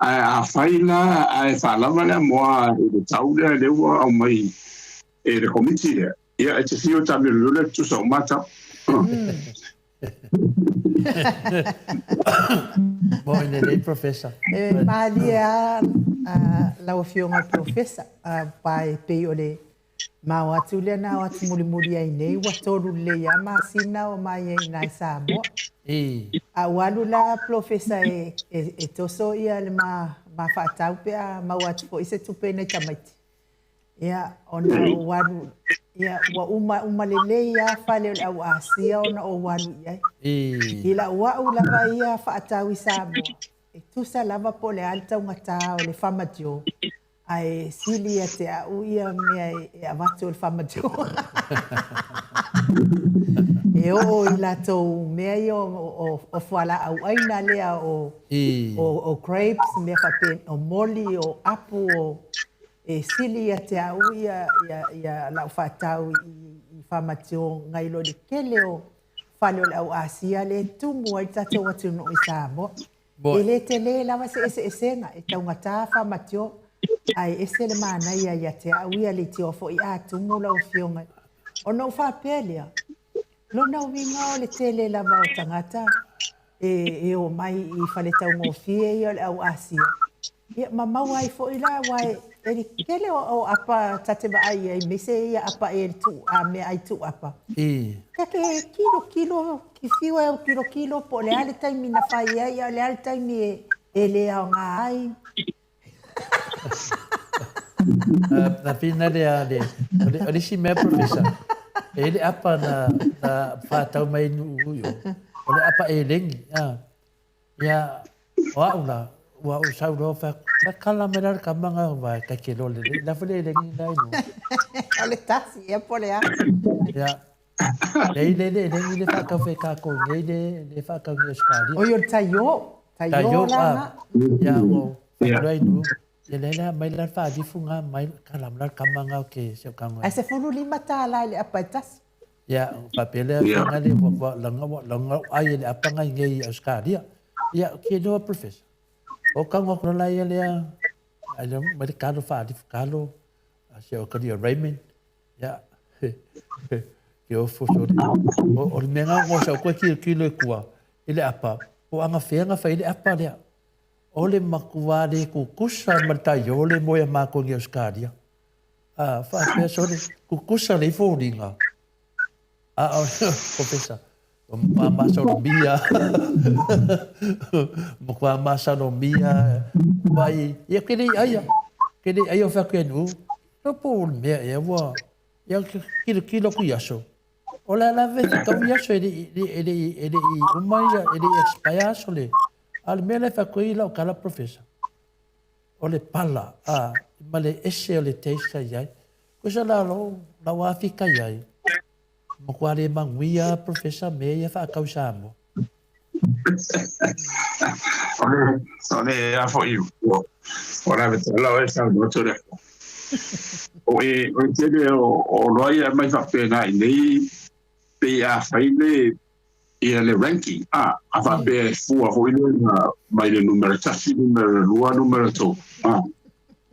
Speaker 4: Ae afai la ae faalava le amoa i le tau lea lea ua aumai e le Komiti lea, ia e te fiu e taamilomilo le tutusa uma tau.
Speaker 1: Mo i lelei Professor.
Speaker 2: E malie lava lau Afioga i le Professor, aua e pei o le mao atu lea na ao atu mulimuli ai nei, ua 3 lelei lava masina o mai ai i Samoa. A ua alu la Polofesa e toso ia le ma faatau pe a maua atu foi se tupe i nai tamaiti. Ia, ona ou alu, ia, ua uma uma lelei lava fale o le au Asia ona ou alu i ai. I lau au lava ia faatau i Samoa, e tusa lava po o le a le taugata o le famadio, Ae sili ia te au ia mea e avatu o le faamatua. E oo i latou mea ia o fualaau aina lea o o grapes, mea faapena, o moli, o apu, o e sili ia te au ia ia lau faatau i faamatua nai lo le tele o fale o le au Asia lea e tumu ai le tatou atunuu i Samoa. E le tele lava se eseesega, e taugata faamatio, ae ese le manaia ia te au ia leitioa foi a tumu lau afioga. Ona ou faapea lea, lona uiga o le tele lava o tagata e omai i fale taugofie ia o le au Asia, ia ma maua ai foi la, aua e le tele o apa ta te vaai i ai, aemaise ia apa e tuu, a meaai tuu apa. Ta te tilotilo, fiu e au tilotilo po o le a le taimi na fai ai, a o le a le taimi e le aoga ai.
Speaker 1: Na whina lea le, o le isi mea, Professor, e i le apa na whātau mai nuu ui o, o le apa e lengi. Ia, o au la, ua ou sau loa fai atu, la kala mai la le kama nga vai kai ke lole le, la fale lengi la inu.
Speaker 2: O le tasi ea po o le a?
Speaker 1: Ia, Nei le le le le whakau whai kākou nei le le whakau ni Australia.
Speaker 2: Oi o le taio, taio la nga.
Speaker 1: Ia o whakalua nu. Ia le la mai la whaalifu ngā mai ka lam la kama ngā ke se o kanga.
Speaker 2: Ai se fulu lima tā la i le apa e tasi.
Speaker 1: Ia whapele a whanga le wa langa wa langa ai le apa ngai ngei Australia. Ia ke noa professor. O kanga kura la ia lea ai le mai le kalo whaalifu kalo se o kari o Raymond. Ia, ke ofo sore. O le mea ngā ngō sa koe ki ki le kua, i le apa, o anga whenga whai le apa lea. O le makua le kukusa ma le tai o le moe a mākou ngi Australia. A, whaapea sore, kukusa le fōringa. A, o, professor, o makua masalomia, makua masalomia, wai, ia ke lei aia, ke lei aia o whaku e nu, no po o le mea ea ua, ia kilo kilo ku i aso. O le ala ve te tau i aso e le e le e le i uma ia, e le i expire aso le. A le mea le whaku i lau kala professor. O le pala, a, ma le ese o le taste sa iai. Ko sa la lo, lau Afrika iai. Matua le manuia Professor me ia whaakau Samoa.
Speaker 4: O le a foi o la ve la o sa no tore. O e o tele o loa ia mai faapena i nei pe a fai le ia le ranking a a faapea e fua foi le mai le numera 1, numera 2, numera 3. A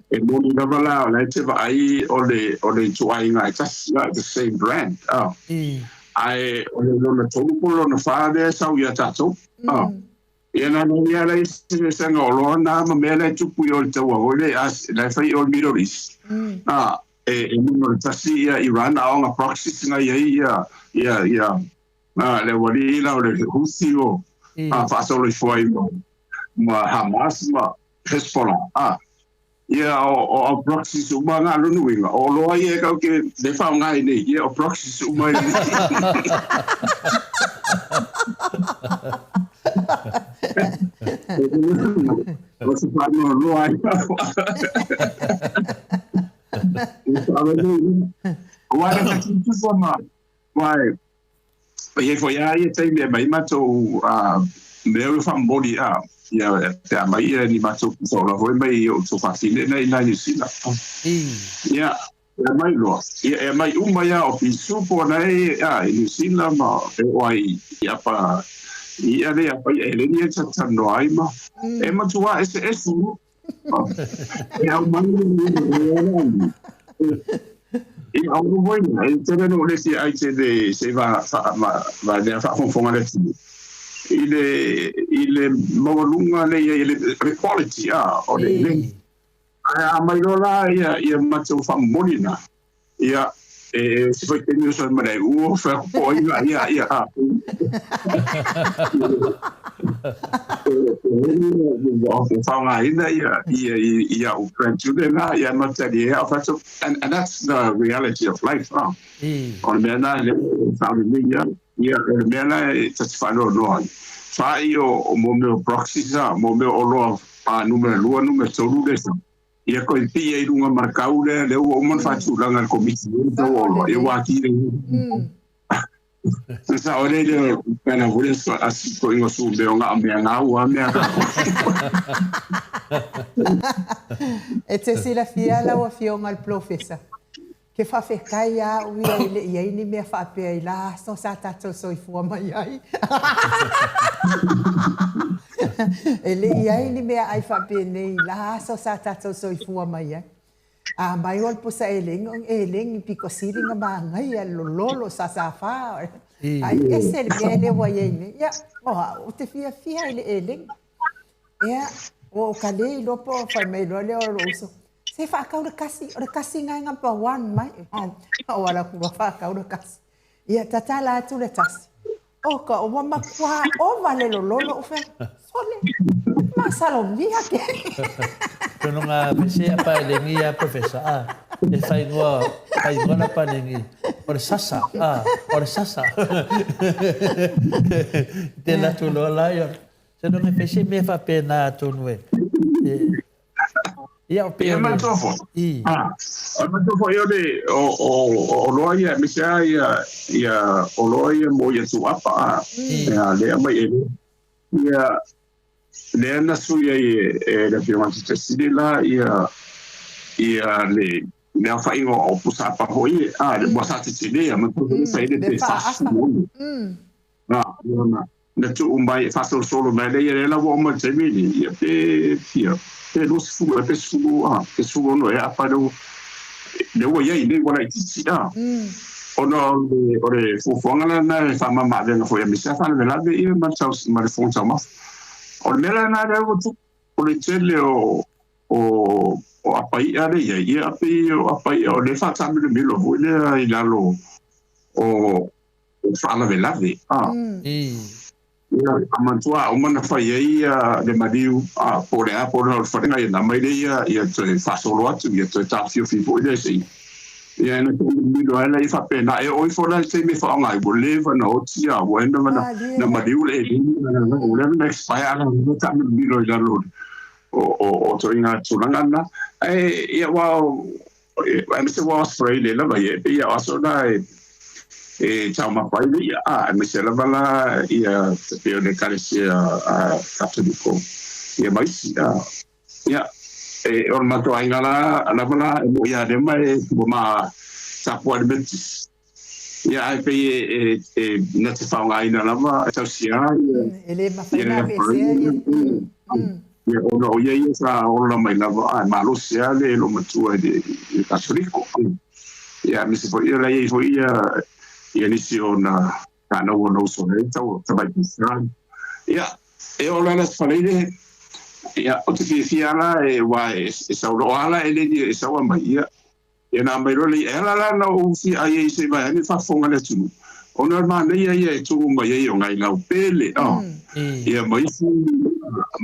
Speaker 4: e moni lava la o la e te vaai o le o le ituaiga e tasi la the same brand a ae o le lona tolu po o le lona fa lea e sau ia tatou a ia na na ia la isi sanga o loa na ma mea la e tupu i o le taua foi le la e fai i o le Middle East a e e numera 1 ia Iran a o nga proxies nga ia ia ia ia a le ualii la o le Houthi o a faasolo ifo ai ma Hamas ma Hezbollah a Ia, o au proxies uma nga lona uiga, o loa ia e kau ke le whaonga ai nei, ia o proxies uma i O se whanoa loa ai. O wā ka tūtufa ma, wai, e foi a ia taimi e mai matou mea ua faamomoli a ia pe a mai ia ni matou pusa foi mai i o to fafine nei na New Zealand. Ia e mai loa ia e mai uma ia o pisu po nei a i New Zealand ma e o ai i apa i ale apa i ele ni e tatanoa ai ma e matua ese ese e au mai i au foi e tele no le si ai te le se va va va le faafogafoga le atunuu i le i le maualuga le i le quality a o le le ae a mai loa la ia ia matou faamomoli na ia e se foi taimi o soe ma le ua fai atu po ai ia ia a faaaogaina ia ia ia o grandchildren na ia matali e au and that's the reality of life ah o le mea na le faaalelei ia ia o le mea la e ta te faanoanoa ai fai o mo mea o proxies a mo mea o loa a numera 2 numera 3 le sa ia koe pii ai lunga ma le kau lea lea ua uma ona faatulaga e le Komiti o tau o loa ia ua atili ai. Sa o le lea pena foi le a sikoiga su mea o nga mea ngau a mea ka.
Speaker 2: E te silafia lau Afioga i le Polofesa, Ke faafetai a au ia e leʻi ai ni mea faapea i la aso sa tatou soifua mai ai. E leʻi ai ni mea ʻai faapenei i la aso sa tatou soifua mai ai. A mai o le pusa elegi, o elegi piko sili na magaia le lololo sa sa fa. Ai ese le mea lea ua iai nei. Ia, o au, ou te fiafia i le elegi. Ia, ua ou ka le iloa po o fai mai loa lea o lou uso, Se faakau le kasi, o le kasi nga e number one mai. O ala ku ua faakau le kasi. Ia, tatala atu le tasi. O ka ua makuā ova le lololo o fea. Sole, masalomia ke.
Speaker 1: Tono nga pese a pa lengi a professor a e whaingoa whaingoa la pa lengi o le sasa a o le sasa te la tu loa la ia se no me pese me whapena tonu e. Ia, o pei
Speaker 4: Ia
Speaker 1: o le
Speaker 4: manatua foi.
Speaker 1: I.
Speaker 4: Ah, o le manatua foi o le o o o oloa ia aemaise lava ia ia oloa ia mo ia tuuapa a
Speaker 1: I.
Speaker 4: ia lea mai e ia lea na sui ai e e le Afioga i le Fesili la ia ia le le aofaiga o pusa apa foi a le ua sa tetele ia manatua foi sa i le
Speaker 2: Le
Speaker 4: pe
Speaker 2: faaafa.
Speaker 4: 46. A ia na na tuu mai e faasolosolo mai lea ia lea la ua oo mai i le taimi lenei ia pe fia pe 20 ea pe 10 a pe 16 ea apa lea ua lea ua i ai nei ua laitiiti a ona o le o le fuafuaga lena e faamama-avega foi aemaise lava faalavelave ia ma le tau ma le fofoga taumafa. O le mea la lena lea ua tupu o le tele o o o apa i'a lea e i ai ia pei o apa i'a o lea e faataamilomilo foi lea i lalo o o faalavelave a. Ia, a manatua a uma ona fai ai ia le maliu a po o le a po o le falega ia ona aumai lea ia ia toe faasolo atu ia toe taofiofi foi lea se i ia na taamilomilo ai lea faapena e oo ifo la i le taimi e faaaoga ai ua leva ona oti a ua leva ona
Speaker 2: Malie la.
Speaker 4: maliu le eleni ua leva ona expire a na taamilomilo i lalo o o o ituaiga tulaga na. Ae ia aua aemaise ua Australia lava ia e pei o aso na e e taumafa ai le i'a, a aemaise lava la ia te pei o le Ekalesia a Katoliko ia ma isi a. Ia, e o le matou aiga la lava la e mo'i ia lea ma e ua ma tapuai le Metotisi. Ia ae pei e e e na te faaaogaina lava e tausia ia
Speaker 2: E le mafai
Speaker 4: ia le
Speaker 2: ona aveesea ia.
Speaker 4: Ia ona o ia ia sa ola mai lava ae malosi lava le loomatua i le Katoliko. Ia aemaise foi ia la i ai foi ia ia nisi o ona fanau ona uso nei tau tamaitai Israel. Ia e oo la i le Aso Faraile, ia ou te fiafia la e aua e sau loa lava la eleni e sau mai ia ia ona aumai loa lea e ala la ona ou fia ai ai se i vaeane faafofoga le atunuu ona o le manaia ia e tuu mai ai o nai lau pele ia ma isi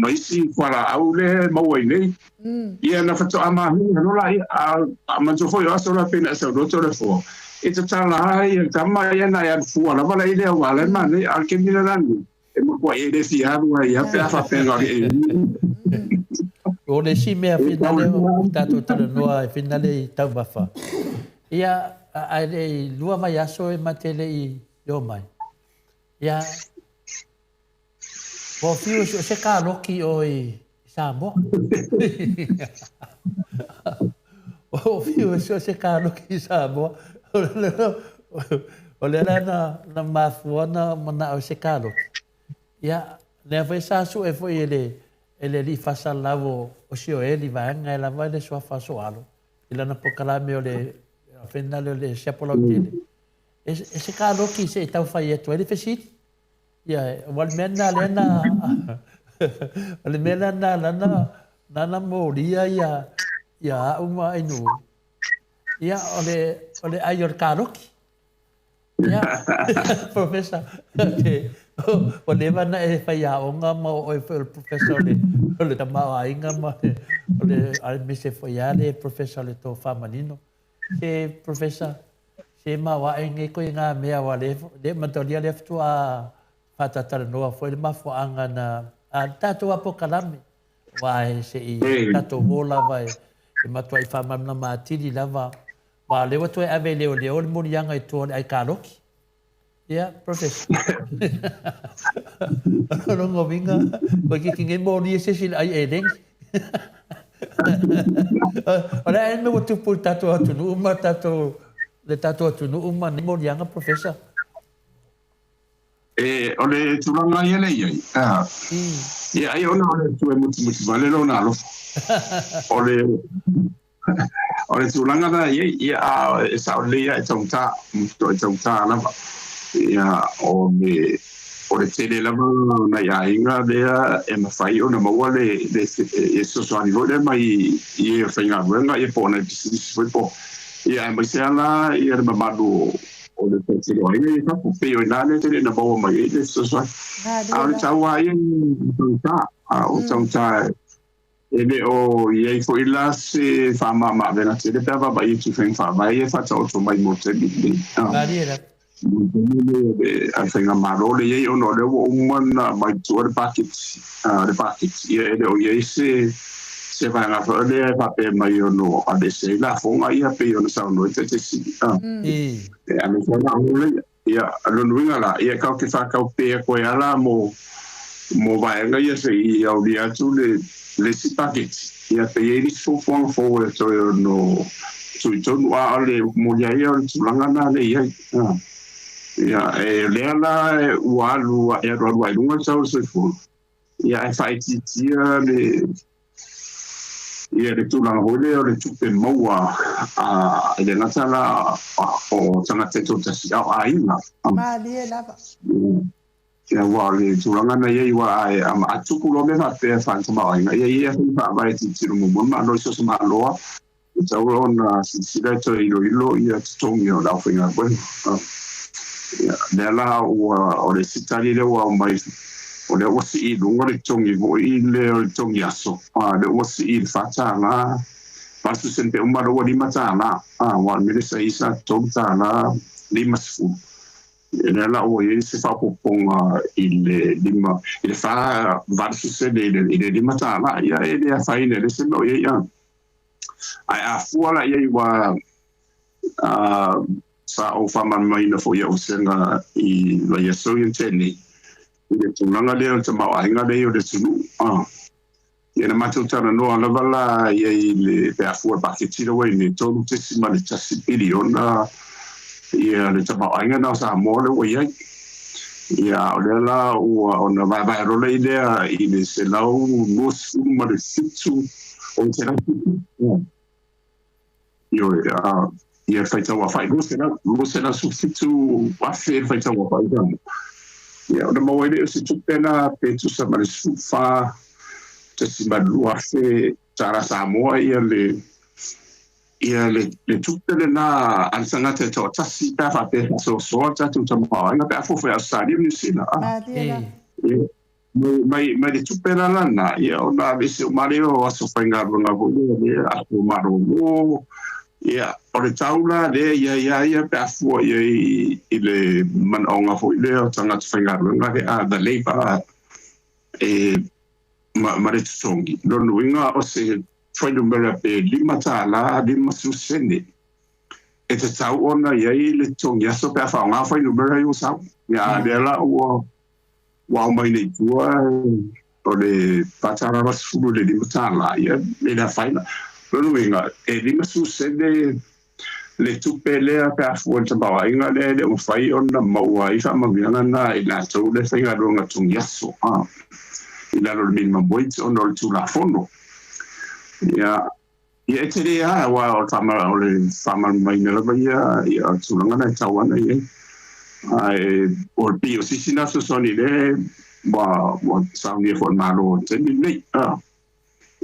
Speaker 4: ma isi fualaau lea e maua i nei. Ia na faatoa mahina loa laia a manatua foi o aso la pei ona e saunoa Toleafoa e tatala ai le tama ia na e alu fua lava la i lea aua o la e manaia a o le taimi lena nei e matuai e le fia alu ai lava pe a faapea na o le
Speaker 1: O le isi mea
Speaker 4: e
Speaker 1: finale o tatou talanoa e finale i taumafa, ia, ae le i lua vaiaso e ma te le i omai, ia, ua fiu e suese kaloki i o i Samoa. Ua fiu e suese kaloki i Samoa. O lea la na mafua ona manao i se kaloki. Ia, lea foi sa sue foi e le e le alii faasalalau o Sioeli vaega e lava le suafa o Soalo i lana polokalame o le finale o le siapo lautele. E se kaloki se i tau fai atu ai le fesili. Ia, aua o le mea lena lea na, o le mea lena na na molia ia ia au ma Ainuu, ia, o le, o le ʻai o le kaloki. Ia, Professor, ua leva ona e faiaoga ma o oe foi o le Professor o le, o le tamaoaiga ma le, o le, aemaise foi lava le Professor o le tofa manino. Se Professor, se maoae nei koe i ngā mea aua le, le manatua lea faatoa faatatalanoa foi le mafuaaga na a le tatou apokalame aua e se i tatou o lava e, e matuai faamalamalama atili lava aua o lea ua toe ave e leoleo le moliaga i tua o le aikaloki. Ia, Professor. O lona uiga, toeitiiti nei moli e se isi i le ai eleni. O le a ea le mea ua tupu i le tatou atunuu ma tatou, le tatou atunuu ma nei moliaga, Professor?
Speaker 4: E, o le tulaga ia lea e i ai, ia ai ona o le Atua e mutimutī vale lona alofa. O le O le tulaga la e i ai, ia, a e sao lelei lava e taugata, e taugata lava. Ia, o le, o le tele lava o nai aiga lea e mafai ona maua le, le, le fesoasoani foi lea mai i e faigaluega ia po o nai pisinisi foi po, ia aemaise lava la ia le mamalu o le faitino aiga ia fafo, pei o i ina lea tele ina maua mai ai le fesoasoani. A o le tau lava ia e taugata, a o taugata E le o i ai foi la se faamama-avega tele pe a vaavaai atu i faiga faavae ia e faataoto mai mo le taimi lenei.
Speaker 1: Malie lava.
Speaker 4: Mo le taimi lenei a le faigamalo lea i ai ona o lea ua uma ona aumai tua le paketi, le paketi, ia e le o i ai se Se vaega foi lea e faapea mai ono aveese ai lafoga ia pei ona saunoa ai Taitaisili. E ave foi la o le ia lona uiga la ia tatou te faatau pea koe ala mo vaega ia seʻi aulia atu le isi paketi ia pe i ai nisi fuafuaga fou e toe ono tuitonu a o le molia ia o le tulaga na le i ai. Ia e lea la ua alu e alualu ai luga le tau o le soifua ia e faaitiitia le ia le tulaga foi lea o le tupe maua a e le gata la o tagata e toatasi a o aiga.
Speaker 2: Malie lava.
Speaker 4: Ia ua o le tulaga na iai ua ae a tupu loa mea faapea faatamaoaiga ia ia faiga faavae tilotilo muamua ma malo i so o se Malo e tatau ona silasila e toe iloilo ia totogi o le aufaigaluega. Ia lea la ua o le isi tali lea ua aumai o lea ua sii i luga le totogi foi lea o le totogi aso lea ua sii i le $4 80 sene pe uma lea ua $5 aua o le mea lea sa i ai sa $3.50. Ia lea la ua i ai se faaopoopoga i le lima i le 4.80 sene i le $5 ia e le afaina e le se mea o i ai ae a fua la i ai ua sa ou faamalamalamaina foi ia'u vasega i vaiaso ia na tea nei i le tulaga lea o le tamaoaiga lea o le atunuu. Ia na matou talanoa lava la i ai i le pe a fua i le paketi lea ua i ai nei 3.1 piliona ia le tamaoaiga lena o Samoa lea ua i ai. Ia o lea la ua ona vaevae loa lea i le 127 o le 107 ioe ia faitau afa'i 217,000 le faitau afa'i Samoa. Ia ona maua ai lea o se tupe la pe tusa ma le 14.2 afe tala Samoa ia le ia le tupe lena a le tagata e toatasi pe a faapea e faasoasoa le tatou tamaoaiga pe a fuafua i Ausetalia ma Niu Sila.
Speaker 2: Malie lava.
Speaker 4: Mai mai le tupe la lana ia ona aveese uma lea o aso faigaluega foi lea lea aso malōlō ia o le tau la lea ia ia ia pe a fua i ai i le manaoga foi lea o tagata faigaluega lea the labour e ma le totogi. Lona uiga o se fuainumera pe $5.50 e tatau ona i ai le totogi aso pe a faaaoga fuainumera i ua sau. Ia a lea la ua aumai nei tua o le $4.80 i le $5 ia e le afaina. Lona uiga e 50 sene le tupe lea pe a fua i le tamaoaiga lea e le o mafai ona maua ai faamanuiaga na i latou lea e faigaluega totogi aso i lalo o le minimum wage ona o le Tulafono. Ia ia e tele lava aua o le faamalamalamaina lava ia ia o le tulaga na e tatau ona i ai. Ae o le pei o se isi na fesoasoani lea ua saunia foi e le Malo i le taimi lenei.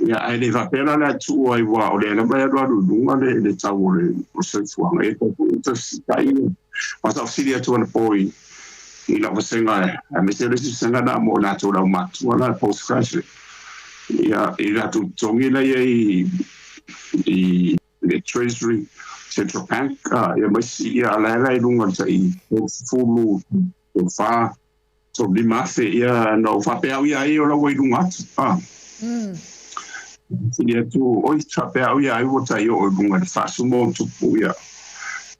Speaker 4: Ia ae le faapea la le a tuu ai aua o lea lava e alualu i luga le tau o le soifuaga. Ia e toe fesiitai aua sa ou fesili atu anapo i lau vasega aemaise o le isi vasega lena mo i latou le aumatutua la le post graduate ia i latou totogi la e i ai i le Treasury Central Bank ia ma isi ia la e i luga o le tai 30, 34, 35 afe ia na ou faapea au ia ai o la ua i luga atu. Fesili atu oi faapea au ia ai ua tai oo i luga i le 40+ ia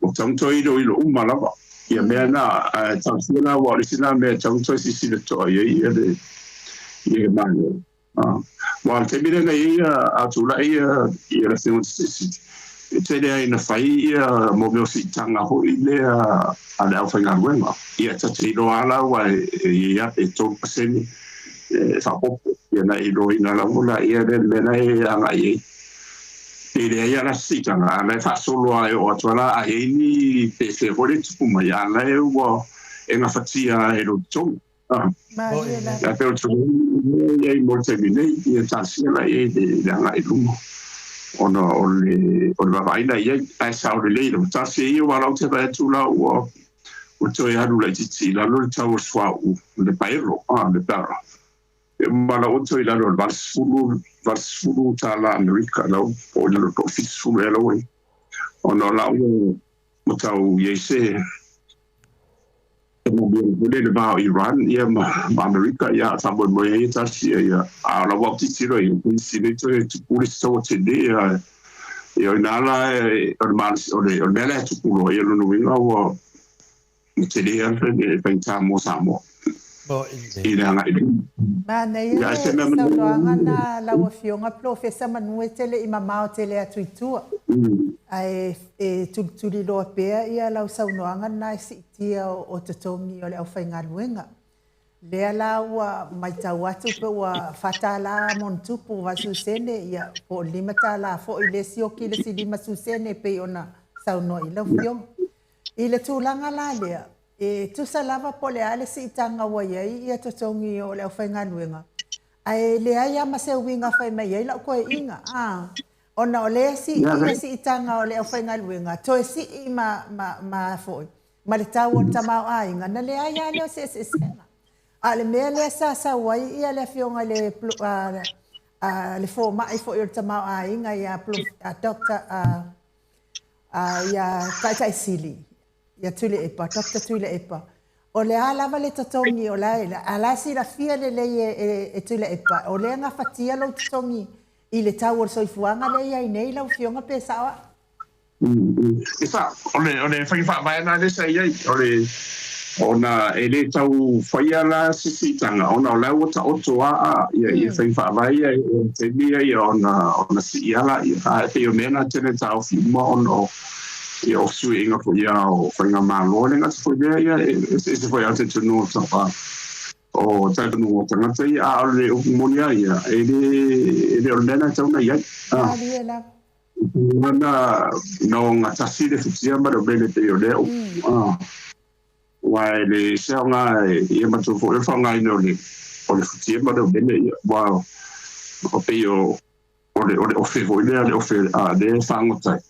Speaker 4: ua tatau ona toe iloilo uma lava ia mea na ae tausia la aua o le isi la mea e tatau ona toe silasila totoa i ai ia le ia le Malo. Aua o le taimi lea na i ai a tulai ia le Afioga i le Sisi e tele ai na fai ia mo mea o siitaga foi lea a le aufaigaluega ia ta te iloa lava aua e i ai lava pe 3% e faaopoopo ia na iloaina lava la ia le mea la e agai i ai. Pe leai lava la se siitaga a o la e faasolo lava e oo atu lava la a i ai ni pefea foi lea e tupu mai a o la e ua e gafatia e lou totogi.
Speaker 2: Malie lava.
Speaker 4: Ia pei o le tulaga lea e i ai mo le taimi nei ia talosia la i ai le agai i luma ona o le vaavaai la i ai ae sao lelei lava. Talosia ia aua o lau te vaai atu la ua toe alu laitiiti i lalo le tau o le suauu le paelo le barrel. E uma la ua toe i lalo o le 80 $80 Amerika lau po o i lalo o le 70 ea la ua i ai ona o la ua tau i ai se Le le va o Iran ia ma Amerika ia faamoemoe ai e tasi ia a o lau autitilo ia sile toe tupu le saua tele ia ia o ina la o le malosi o le mea lea e tupu loa ia lona uiga ua tele lava le faigata mo Samoa i le agai i luma.
Speaker 2: Manaia le saunoaga na lau Afioga Polofesa manu e te le i mamao tele atu i tua, ae e tulituliloa pea ia lau saunoaga na e siitia o totogi o le aufaigaluega. Lea la ua matau atu pe ua $4 ma ona tupu 80 sene, ia po o le $5 foi le sioki le isi 50 sene e pei ona saunoa i lau Afioga. I le tulaga la lea, e tusa lava po o le a le siitaga ua i ai ia totogi o le aufaigaluega, ae leai lava ma se uiga fai mai ai lau toeaiga, a ona o lea sii ia siitaga o le aufaigaluega, toe sii ma foi ma le tau o le tamaoaiga, na leai lava lea o se eseesega. A o le mea lea sa sau ai ia le afioga i le fomai foi o le tamaoaiga ia Dr. Ia Taitaisili, ia Tuilaepa, Dr. Tuilaepa, o le a lava le totogi o la a la e silafia lelei e Tuilaepa, o lea e gafatia lou totogi i le tau o le soifuaga lea e i ai nei lau Afioga pe sao au?
Speaker 4: E sao, o le faiga faavae lena lea sa i ai, o le ona e le tau faia la se siitaga ona o la ua taoto a ia faiga faavae ia e taimi ia ona sii ala ia a e pei o mea na tele taofi uma ona o ia o fesuiaiga foi ia o faigamalo le gata foi lea ia e eseese foi lava talitonuga o talitonuga o tagata ia a o le upu moni lava ia e le o le mea na e tatau ona i ai.
Speaker 2: Malie lava.
Speaker 4: Na na ogatasi le futia ma le umele pei o lea upu aua e le se aoga ia matou foi o le faaaogaina o le futia ma le umele ia ua o pei o le ofe foi lea le ofe a lea e fagota ai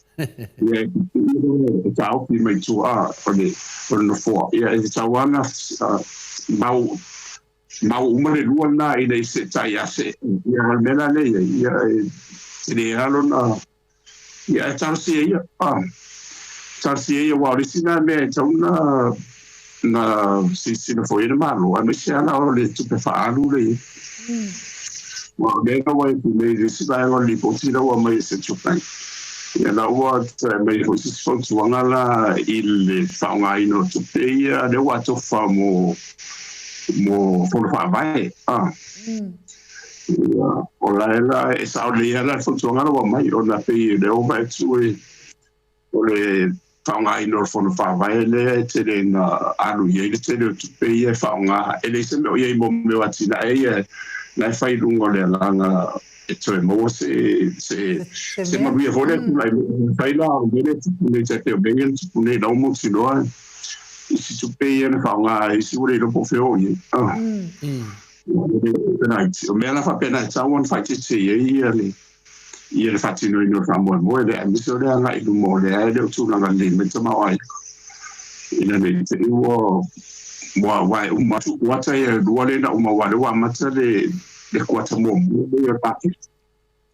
Speaker 4: ia e taofi mai tua o le nofoa ia e tatau lava ona mau uma le lua lena ina i seetai ase ia o le mea la lea i ai ia e tele lava lona ia e talosia ia talosia ia aua o le isi lena mea e tatau na silasila foi ai le Malo aemaise lava la o le tupe faaalu lea i ai. Ua o lea na ua i nei le isi vaega o le lipoti la ua aumai e Central Bank ia la ua aumai foi se isi fautuaga la i le faaaogaina o tupe ia lea ua atofa mo fono faavae ia o la e la e sao lelei lava la le fautuaga la ua aumai ona pei lea ua vaai atu e o le faaaogaina o le fono faavae lea e tele na alu i ai le tele o tupe ia e faaaoga e leai se mea o i ai mo mea o atinae ia na e fai i luga o le agaga e toe maua se manuia foi lea tulai fai la o mea lea tupu nei tai pei o mea ia na tupu nei la ua mautinoa isi tupe ia na faaaoga ai isi ua le iloa po o fea o i ai. O mea la faapena e tatau ona faaeteete i ai ia le faatinoina o le faamoemoe lea aemaise o le agai i luma o lea e le o tulaga lelei mai le tamaoaiga ina nei te i ua e uma atu kuata ia e lua lea na uma aua o lea ua amata le kuata muamua lea o le paketi.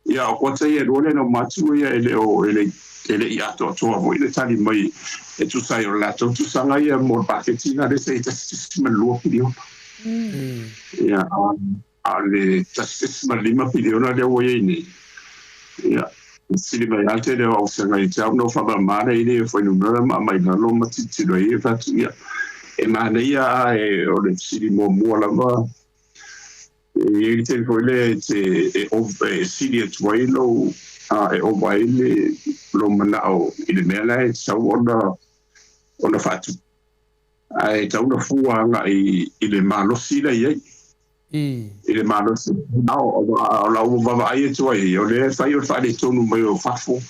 Speaker 4: Ia o kuata ia e lua lea na uma atu ia e le o e le e le i atoatoa foi le tali mai e tusa ai o le latou tusaga ia mo le paketi lena lea sa i $1.2 piliona. Ia a o le 1.5 piliona lea ua i ai nei ia sili mai lava le tele o ausaga i te au na faamama le ile fuainumera ma aumai lalo ma tilotilo ai e fai atu ia e manaia a e o le fesili muamua lava e i ai le taimi foi lea e te e sili atu ai lou e ova ai le lou manao i le mea la e tatau ona faatupu ae tatau ona fua agai i le malosi la i ai i le malosi o lau vaavaai atu ai o lea e fai o le faaletonu mai o fafo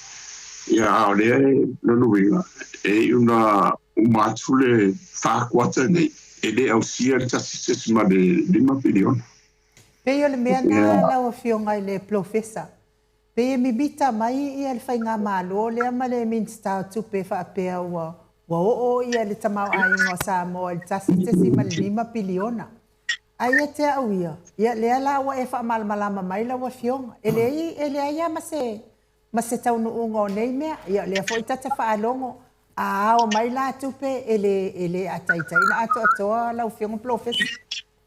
Speaker 4: ia a o lea lona uiga e iu na uma atu le 4 kuata nei e le ausia le 1.5 piliona.
Speaker 2: Pei o le mea na lau Afioga i le Polofesa. Pei e mimita mai ia le faigamalo lea ma le Minisita o Tupe faapea ua oo ia le tamaoaiga o Samoa i le 1.5 piliona. Ai ia te au ia, ia lea la ua e faamalamalama mai lau Afioga. E leai lava ma se taunuuga o nei mea. Ia lea foi tata faalogo. A ao mai la tupe e le e le ataitai na atoatoa lau Afioga Polofesa.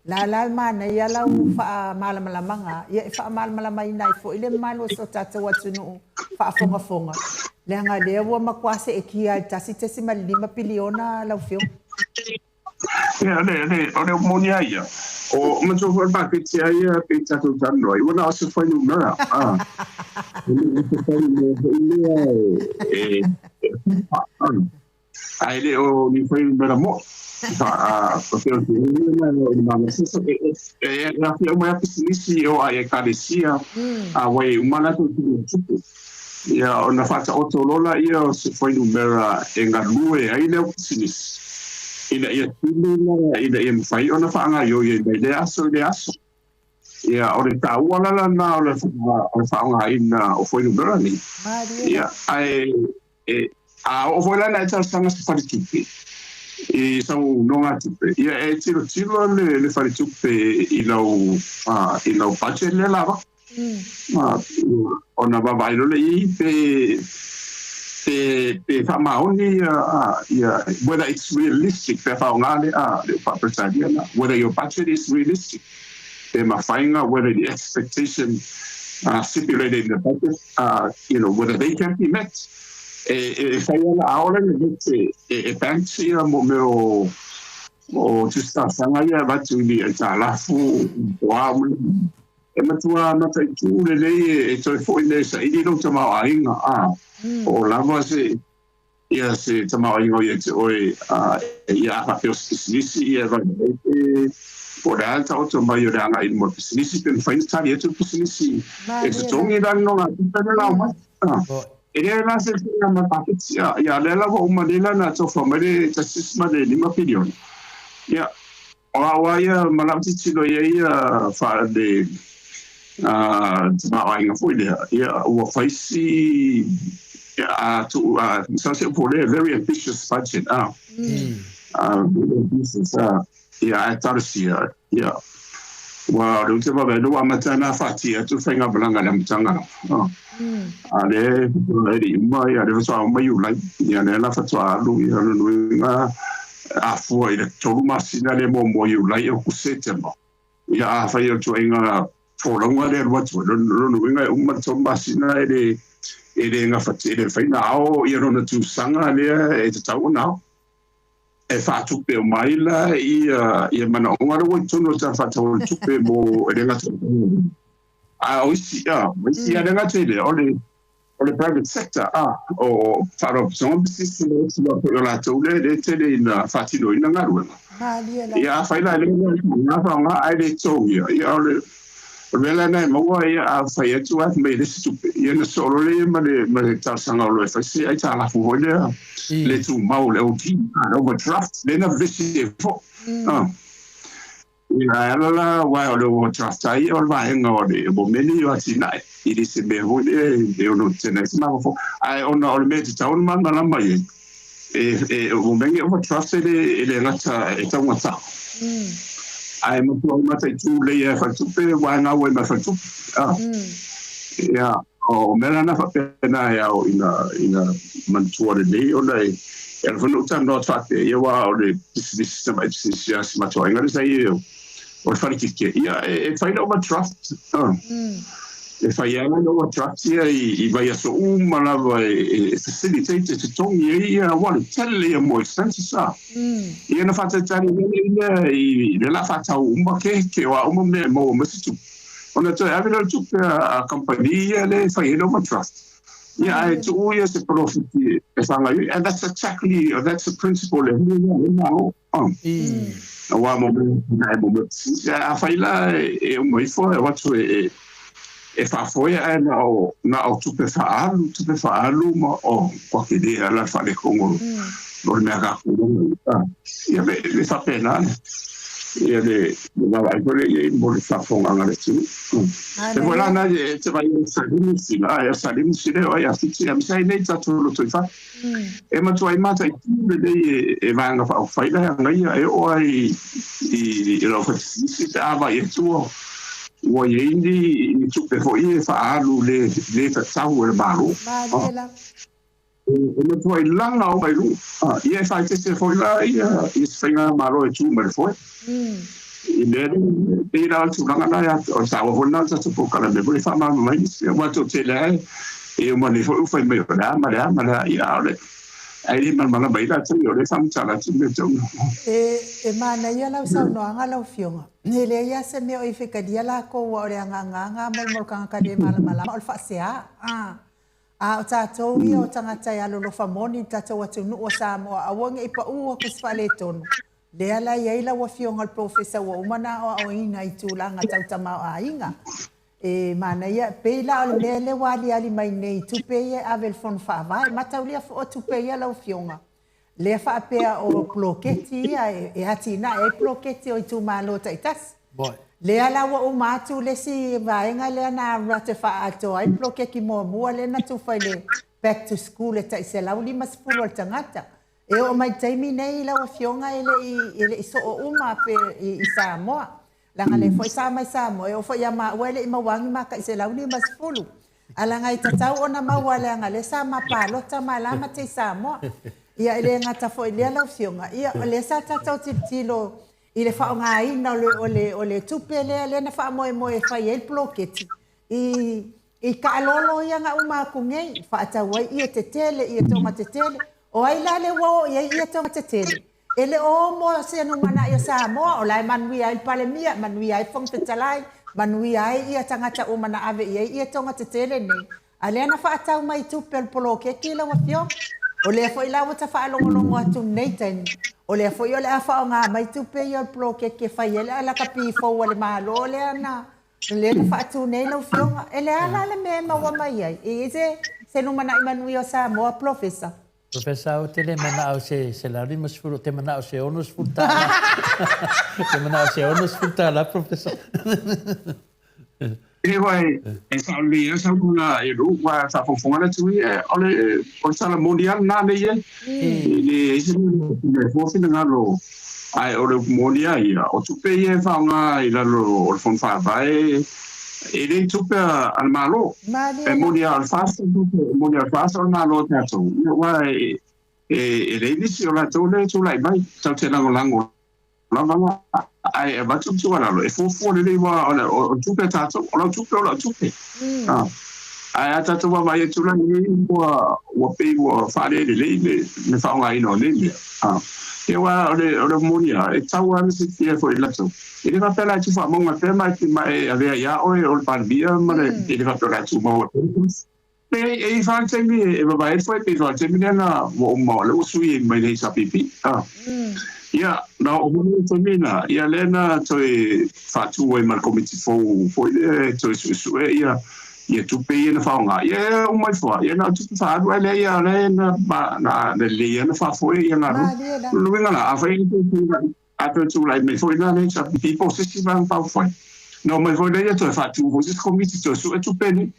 Speaker 2: La la le manaia lau faamalamalamaga, ia e faamalamalamaina ai foi le mamalu o so tatou atunuu faafogafoga, leaga lea ua matua seetia i le 1.5 piliona lau Afioga.
Speaker 4: Ia, o le moni a ia. O matua foi le paketi a ia pe tatou talanoa ai, ua na o se fuainumera. Ah. E le o se fuainumera foi lea e, ae le o ni fuainumera mo'i. O te o te o le malosesa, e afia uma ai a pisinisi e o ai ekalesia, a wai uma latou tino tupe. Ia, ona faataoto loa laia o se fuainumera e galue ai le au pisinisi, ina ia tino la, ina ia mafai ona faagaoioi ai mai lea aso i lea aso. Ia, o le taua la lana o le faaaogaina o fuainumera nei. Ia, ae e, a oo foi la ina e talosaga se faletupe i sau nogatupe, ia e tilotilo le faletupe i lau, i lau budget lea lava. Ona vaavaai loa lea i ai pe pe faamaoni ia whether it's realistic pe faaaoga le le faa-Peretania lena, whether your budget is realistic, pe mafai whether the expectation stipulated in the budget, whether they can be met. E fai ana aole le mete e banks ia mo mea o tusi talosaga ia e avatu i ni aitalafu po a e matua mataitū lelei e toe fo'i nei e saili lou tamaoaiga a po o lava se ia se tamaoaiga o ia te oe ia a faapea o se pisinisi ia e vaivai pe po o le a le taoto mai o le agai i luma o le pisinisi pe mafai ona tali atu le pisinisi e totogi la le nogatupe lea la omai. E leai la se faiga ma paketi a ia lea lava ua uma nei la na tofa mai le 1.5 piliona. Ia o au lava ia ma lau tilotilo i ai ia faale tamaoaiga foi lea, ia ua fai si a tuu a masalo se upu o lea very ambitious budget a very ambitious a ia ae talosia ia ua o le uta vave ua amata na faatia atu le faigamalaga i le amataga lava a lea e le i uma ia lea faatoa uma Iulai ia lea la faatoa alu ia lona uiga afua i le 3 masina lea muamua Iulai, Aokuso, Setema. Ia afai o le ituaiga folauga lea e alu atu ai, lona uiga e uma le 3 masina e le gafati e le mafai ona ao ia lona tusaga lea e tatau ona ao. E faatupe uma ai la ia manaoga lea ua i totonu o le Tala Faatatau o le Tupe mo e le gata a o isi a o isi a le gata i lea o le private sector a o faalapotopotoga ma pisinisi le o latou lea e tele ina faatinoina galuega. Ia afai la e le faaaoga ae le totogia, ia o le mea lena e maua ia a fai atu a mai le isi tupe ia na solo le ma le talosaga o lo e fai se aitalafu foi lea le tumau le OD, overdraft le na vevesi ai foi. Ia ae ala la aua o le overdraft ai o le vaega o le momeni o atinae i le se mea foi lea e ono tetena ai se mafaufau ae ona o le mea e tatau ona malamalama i ai e o mea overdraft e le gata e taugata ae matua mataitū lelei e faletupe ua e gau ai ma le faletupe. Ia o mea la na faapena e ao ina manatua lelei ona e ala foi ona ou talanoa atu faapea ia aua o le pisinisi tamai pisinisi a si matou aiga lea sa i ai o le falekike ia e fai le overdraft e fai lava le overdraft ia i vaiaso uma lava e facilitate e totogi ai ia aua le tele ia mo expenses a ia na faatalitali lea i le la faatau uma keke o a uma mea e maua mai se tupe ona toe ave lea o le tupe a company ia lea e fai ai le overdraft ia ae tuu ia se profit e faagaoioi, and that's exactly that's the principle e le malo aua mo mea mo mea pisinisi. Ae afai la e uma ifo e o atu e faafoe ae na o tupe faaalu ma o ua tele lava le faaletonu o le mea tatou ia le faapena ia le vaavaai foi lea i ai mo le faafofogaaga a le atunuu. E foi la na e te vaai i Salimu sila ia Salimu sila o ai a Fiti aemaise ai nei tatou lotoifale e matua mataitu lelei e vaega faaupufai la e agaia e oo ai i lau faipisinisi pe a vaai atu ua i ai ni tupe foi e faaalu le tatau e le Malo.
Speaker 2: Malie lava.
Speaker 4: E matuai laga uma i luga. Ia e faaeteete foi la ia i se faigamalo e tu mai le foe. I mea nei, e pei la o le tulaga lena ia, o le taua foi lena o le tatou polokalame foi e faamalamalama ai nisi mea. Aua toatele lava e uma nei foi ua fai mai o le a ma le a ma le a, ia a o le, ae le malamalama ai latou, ia o lea e faamatala atu mea tau.
Speaker 2: E manaia lau saunoaga lau Afioga. E leai lava se mea o i fetalia lakou aua o le agaga lena mo le tagata le malamalama o le faasea. A o tatou ia o tagata e alolofa moni i le tatou atunuu o Samoa, aua ne i pau atu se faaletonu, lea la e i ai lau Afioga i le Polofesa ua uma ona aoaoina i tulaga tau tamaoaiga. E manaia, pei la o le mea lea ua aliali mai nei i tupe ia e ave i le Fono Faavae. Mataulia foi o tupe ia lau Afioga, lea faapea o poloketi ia e atinae ai poloketi o itumalo taitasi. Lea la ua uma atu le isi vaega lea na alu atu e faaatoa ai le poloketi muamua lea na tufa i le back to school e tai 150 o le tagata. E oo mai i le taimi nei lau Afioga e le i soo uma pe i Samoa. Leaga lea foi sa mai Samoa, e oo foi ia maua e le i maua ni ma tai 150. Ae leaga e tatau ona maua leaga lea sa ma palota ma la ma tei Samoa. Ia e le gata foi i lea lau Afioga, ia o lea sa tatou tilotilo i le faaaogaina o le tupe lea lea na faamoemoe e fai ai le poloketi i taalolo ia na uma atu nei, faatau ai ie tetele, ie toga tetele. O ai la lea ua oo i ai ie toga tetele? E le o o mo se lumanai o Samoa, o la e manuia ai le Palemia, manuia ai le Fofoga Fetalai, manuia ai ia tagata uma na ave i ai ia toga tetele nei. A lea na faatau mai i tupe o le poloketi lau Afioga. O lea foi la ua ta faalogologo atu nei taimi, o lea foi o le a faaaoga mai tupe ia o le poloketi e fai ai le alakapi fou a le Malo lea na lea na faatu nei lau Afioga. E le a la le mea e maua mai ai? E i ai se se lumanai manuia o Samoa, Polofesa?
Speaker 1: Professor, ou te le manao se 150, ou te manao se 60 tala. Ou te manao se 60 tala, Professor.
Speaker 4: E wai, e sao lelei ai saunoaga e lou, aua faafogafoga le atunuu ia, o le o le tala moni lava lena lea e i ai. E leai se mea e pule ai fua finagalo, ae o le upu moni lava ia, o tupe ia e faaaoga i lalo o le Fono Faavae, e le ni tupe a le Malo. E moni lava o le FAST, e moni lava o le FAST o le Malo a tatou, aua e leai nisi o latou lea e tulai mai, tatou te lagolago lava la, ae avatu le tuualalo e fuafua lelei aua o le tupe a tatou, o lau tupe o lau tupe. Ae a tatou vaavaai atu la i ai ua pei ua faalelelei le faaaogaina o nei mea. Ia aua o le moni lava, e tatau lava ona silafia foi e latou. E le faapea la e tuufaamauga pea ma e avea ia oe o le Palemia ma le, e le faapea o le a tumau ai pea. Leai, e i ai fa le taimi e vavae ai le foe, pei fa le taimi lea na ua uma o lea ua sui ai mai le HRPP. Ia, na oo mai le taimi lena, ia lea na toe faatu ai ma le komiti fou foi lea e toe suesue ia ia tupe ia na faaaoga. Ia e uma ifo lava, ia na o tupe faaalu ae leai lava lea na na lelei lava na faafoe ia galuega. O lona uiga la, afai e toe tulai, a toe tulai mai foi la le HRPP po o se isi vaega faaupufai, na omai foi lea ia toe faatu foi se isi komiti toe sue tupe nei.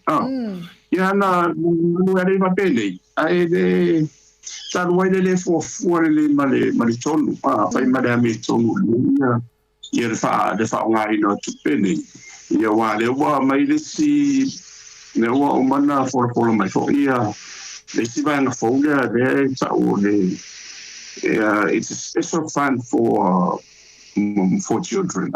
Speaker 4: Ia na alu ai faapenei, ae le talu ai le le fuafua lelei ma le ma le tonu, fai ma le amiotonu lelei ia le le faaaogaina o tupe nei. Ia aua lea ua aumai le isi, lea ua uma ona folafola mai foi ia le isi vaega fou lea lea e tau o le it's a special fund for for children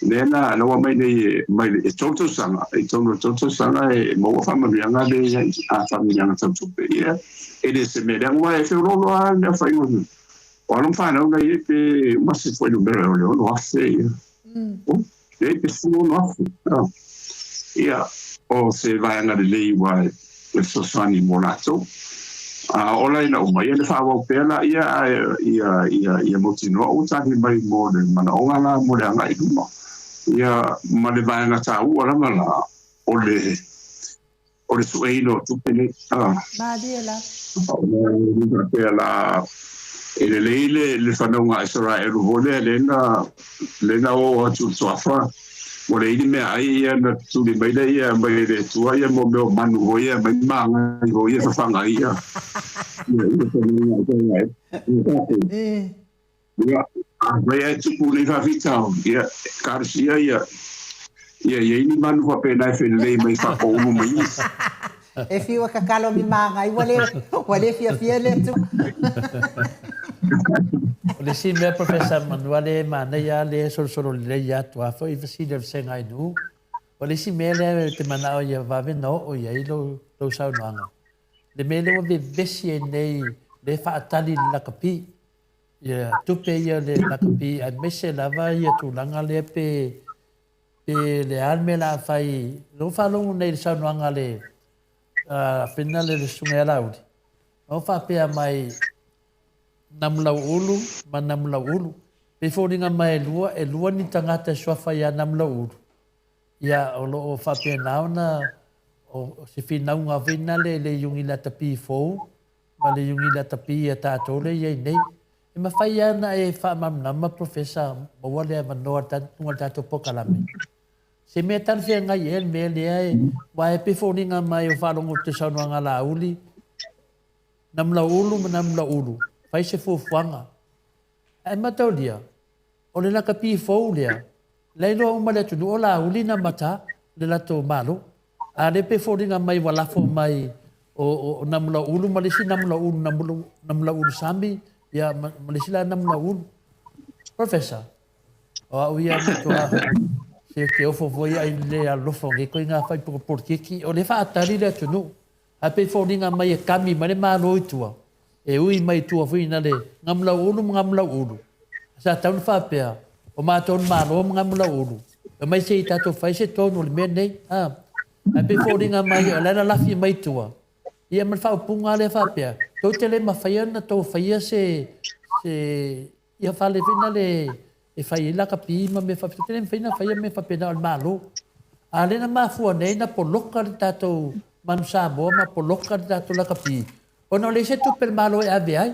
Speaker 4: lea na na ua aumai nei mai e 3 tausaga, i totonu o le 3 tausaga e maua faamanuiaga lea i ai a faamanuiaga tau tupe. Ia e le o se mea leaga aua e feoloolo lava le aofaiga o alo ma fanau la i ai pe uma se fuainumera o le 6,000 ia. Leai pe 16,000. Ia, o se vaega lelei ua e fesoasoani mo latou. A ola ina uma, ia le faaauau pea laia ae ia ia ia mautinoa ua tali mai mo le manaoga la mo le agai i luma. Ia ma le vaega taua lava la o le o le sueina o tupe nei.
Speaker 2: Malie la.
Speaker 4: O le faapea la e lelei le le fanauga a Isaraelu foi lea lea na lea na o atu i le suafa ua leai ni meaai ia na tuli mai lea ia mai e le Atua ia mo mea o manu foi ia mai magai foi ia fafaga ai ia ia ia fanauga a Isaraelu. Ia, afai ae tupu nei faafitauli, ia, talosia ia, ia i ai ni manu faapena e felelei mai faapoulu mai isi.
Speaker 2: E fiu e kakalo ni magai, ua le, ua le fiafia le Atua.
Speaker 1: O le isi mea Professor Manua le manaia lava le solosolo lelei atu lava foi fesili a le Vasega Ainuu. O le isi mea lea ou te manao ia vave ona oo i ai lou, lou saunoaga, le mea lea ua vevesi ai nei le faatali i le lakapi, ia tupe ia o le lakapi aemaise lava ia tulaga lea pe Pe le a le mea o le a fai, lea ua faalogo nei i le saunoaga a le Fena le Susuga ia Laauli, na ua faapea mai Namulauulu ma Namulauulu. Pei foliga mai e lua, e lua ni tagata e suafa ia Namulauulu, ia o lo o faapena ona o se finauga foi lena le le iugi latapi fou ma le iugi latapi a tatou lea e i ai nei. E mafai lava ona e faamalamalama Professor maua le avanoa i luga o le tatou polokalame. Se mea talafeagai ea le mea lea e, aua e pei e foliga mai o faalogo atu i saunoaga a Laauli, Namulauulu ma Namulauulu, fai se fuafuaga. Ae mataulia, O le lakapi fou lea, la iloa uma le atunuu o Laauli na amata le latou Malo. A lea pei foliga mai ua lafo mai o Namulauulu ma le isi Namulauulu, Namulauulu Sami, ia ma le isi la Namulauulu. Professor, o au ia matua se te ofo foi ai le alolofa o nei ituaiga fai polokiki, o lea e faatali le atunuu. Ae pei e foliga mai e kami mai le Malo i tua, e ui mai i tua foi na le Gamulauulu ma Gamulauulu. Sa tatau ona faapea, o matou le Malo ma Gamulauulu, e omai se i tatou fai se tonu o le mea lenei. A, ae pei e foliga mai o la e lalafi mai i tua, ia ma le faaupuga lea faapea, tou te le mafaia ona tou faia se, se, ia fale foi na le e fai ai lakapi ma mea faapena. E le mafai ona faia mea faapena o le Malo. A lea na mafua nei na poloka le tatou Manu Samoa ma poloka le tatou lakapi, ona o leai se tupe a le Malo e ave ai.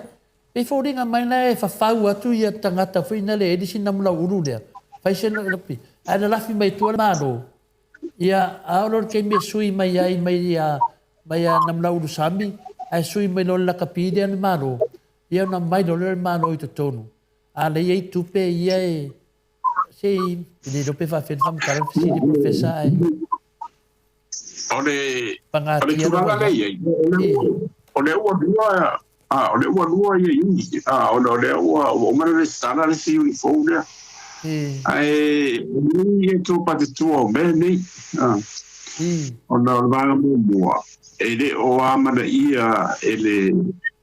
Speaker 1: Pei foliga mai la e fafau atu ia tagata foi na le e le sina ulu lea, fai se lakapi, ae lalafi mai tua le Malo. Ia, a oo loa i le taimi e sui mai ai mai ia mai ia Namulauulu Sami, ae sui mai loa le lakapi lea le Malo, ia ona aumai loa lea o le Malo i totonu. A lea e i ai tupe ia e se i le iloa pe faafefea ona faamatala le fesili Professor ae
Speaker 4: O le o le
Speaker 1: pagatia lou
Speaker 4: tulaga lea
Speaker 1: vaivai.
Speaker 4: i ai,
Speaker 1: E.
Speaker 4: o lea ua lua a o lea ua lua ia iuni a ona o lea ua ua uma ona resitala le isi iuni fou lea.
Speaker 1: E.
Speaker 4: Ae o nei e tua patetua o mea nei a
Speaker 1: E.
Speaker 4: ona o le vaega muamua e le o amanaia e le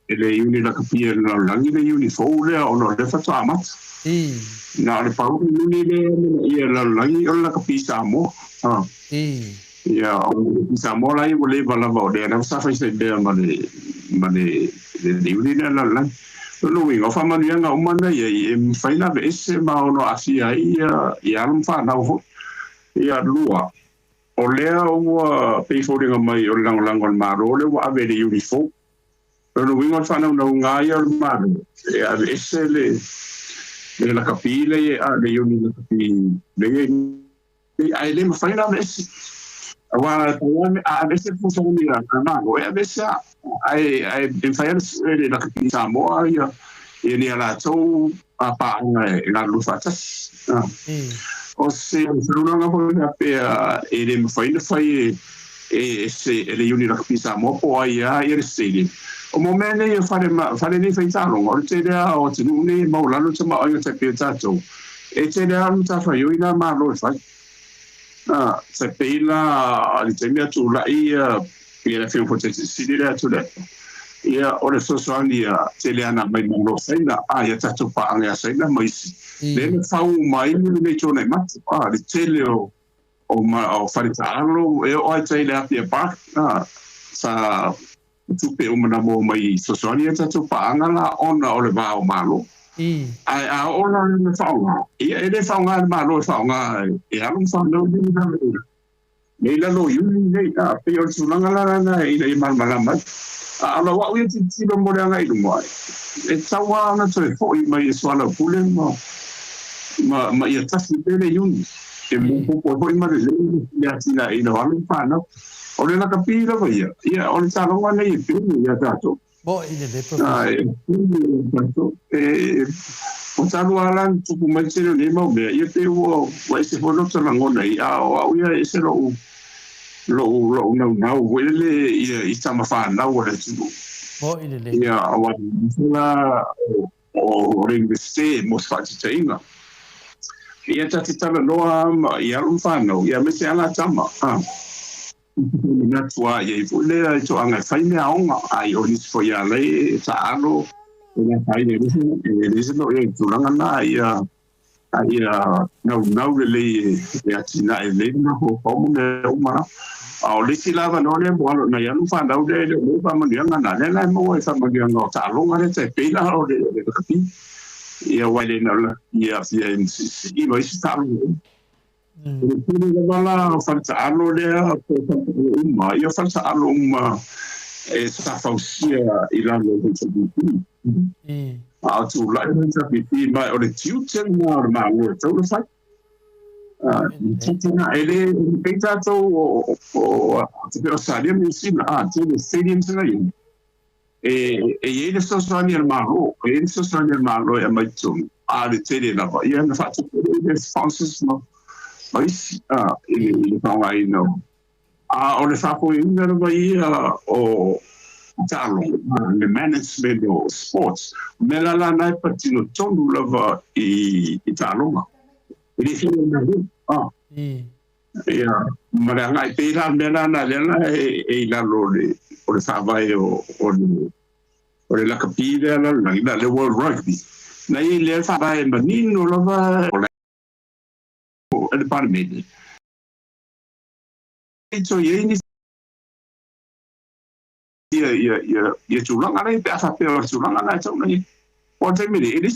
Speaker 4: E le iuni lakapi e le lalolagi le iuni fou lea ona o lea faatoa amata.
Speaker 1: I.
Speaker 4: Na o le pau le iuni lea e amanaia e le lalolagi o le lakapi Samoa. Ha.
Speaker 1: I.
Speaker 4: Ia, o le lakapi Samoa la ia ua leva lava o lea lava sa faifai mea ma le, ma le, le iuni lea a le lalolagi. O lona uiga, o faamanuiaga uma na i ai e mafai ona aveese ma ono aafia ai ia, ia alo ma fanau foi. Ia, lua, o lea ua pei e foliga mai o le lagolago a le Malo lea ua ave i le iuni fou. O lona uiga o le faanaunauga lava ia o le Malo e aveese le le lakapi lea a le iuni lakapi lea i ai nei, ae le mafai ona aveese. Aua e pau lava a aveese le fesoasoani a le Malo, e aveese lava, ae ae e mafai lava ona sue e le lakapi Samoa ia ia ni a latou paaga e galulue faatasi. O se saunoaga foi faapea e le mafai ona fai e e se e le Iuni Rugby Samoa po o ai lava ia le stadium. O mo mea nei o fale ma fale nei fai taaloga, o le tele lava o atunuu nei e maualalo le tamaoaiga tai pei o tatou, e tele lava le matafaioi la Malo e fai. A, tai pei la i le taimi a tulai ia ia le Afioga foi Taitaiisili lea Tuilaepa, ia o le fesoasoani a tele ana mai Malo o Saina, a ia tatou paaga ia Saina ma isi, lea na fau uma ai lenei tuanai matu, a, le tele o o ma o fale taalo e oo ai tai le Apia Park, a, sa tupe uma na maua mai i fesoasoani a tatou paaga la ona o le va o Malo. Ae a oo la ina faaaoga, ia e le faaaoga e le Malo e faaaoga e alo ma fanau nei i lalo nei lalo o iuni nei, a, pei o le tulaga la lena ina ia malamalama ai. A o lau au ia tilotilo mo le agai i luma, e tatau lava ona toe foi mai e soalaupule ma ma ma ia tasi pea le iuni e maopoopo ai foi ma lelei le atinaeina o alo ma fanau. O le lakapi lava ia, ia o le taaloga nei e pele ia tatou.
Speaker 1: Moʻi lelei Professor.
Speaker 4: E pele ia tatou. E ua talu lava la ona tupu mai le tele o nei mau mea, ia pei ua ese foi lota lagona i, a o au ia e ese lou Lo'u naunau foi lele ia i tama fanau a le atunuu.
Speaker 1: Mo'i lelei.
Speaker 4: Ia auā la o le Iunivesite mo se faataitaiga. Ia ta te talanoa ma i alo ma fanau, ia aemaise lava la tama. Manatu lava i ai foi lea i toaga e fai meaaoga, a o nisi foi lava e taalo e le afaina e leai se mea o i ai i le tulaga lena, a ia naunau lelei e atinae lelei le mafaufau ma mea uma la. A o le isi la avanoa lea mo alo, nai alo ma fanau lea e le o maua faamanuiaga na, lea la e maua i faamanuiaga o taaloga lea tai pei la o le lakapi. Ia aua e le na o le lakapi e aafia ai ma siisii ma isi taaloga uma. O le tele lava la o faletaalo lea po o faletaalo uma, ia o faletaalo uma e sa fausia i lalo o le HRPP. A o tulai le HRPP mai o le tiute lena o le Malo e tatau ona fai. Tiute lena, e le pei tatou o te pei o Australia ma Niu Sila, a tele stadiums na i ai. E i ai le fesoasoani a le Malo, e i ai le fesoasoani a le Malo e aumai i totonu, a o le tele lava, ia na faatupe lea i le sponsors ma isi i le faaaogaina o. A o le faafoeina lava ia o taaloga, le management o sports, o mea la la na e patino tonu lava i taaloga. E le fia o le Malo. Ia, ma le agai pei la le mea lena lea la e i lalo o le faavae o le lakapi lea lalolagi, na le World Rugby. Na i ai lea faavae manino lava o le Palemene. E toe i ai ni ia tulaga nei pe a faapea o le tulaga lena e tatau ona i ai. O le taimi nei, e leai se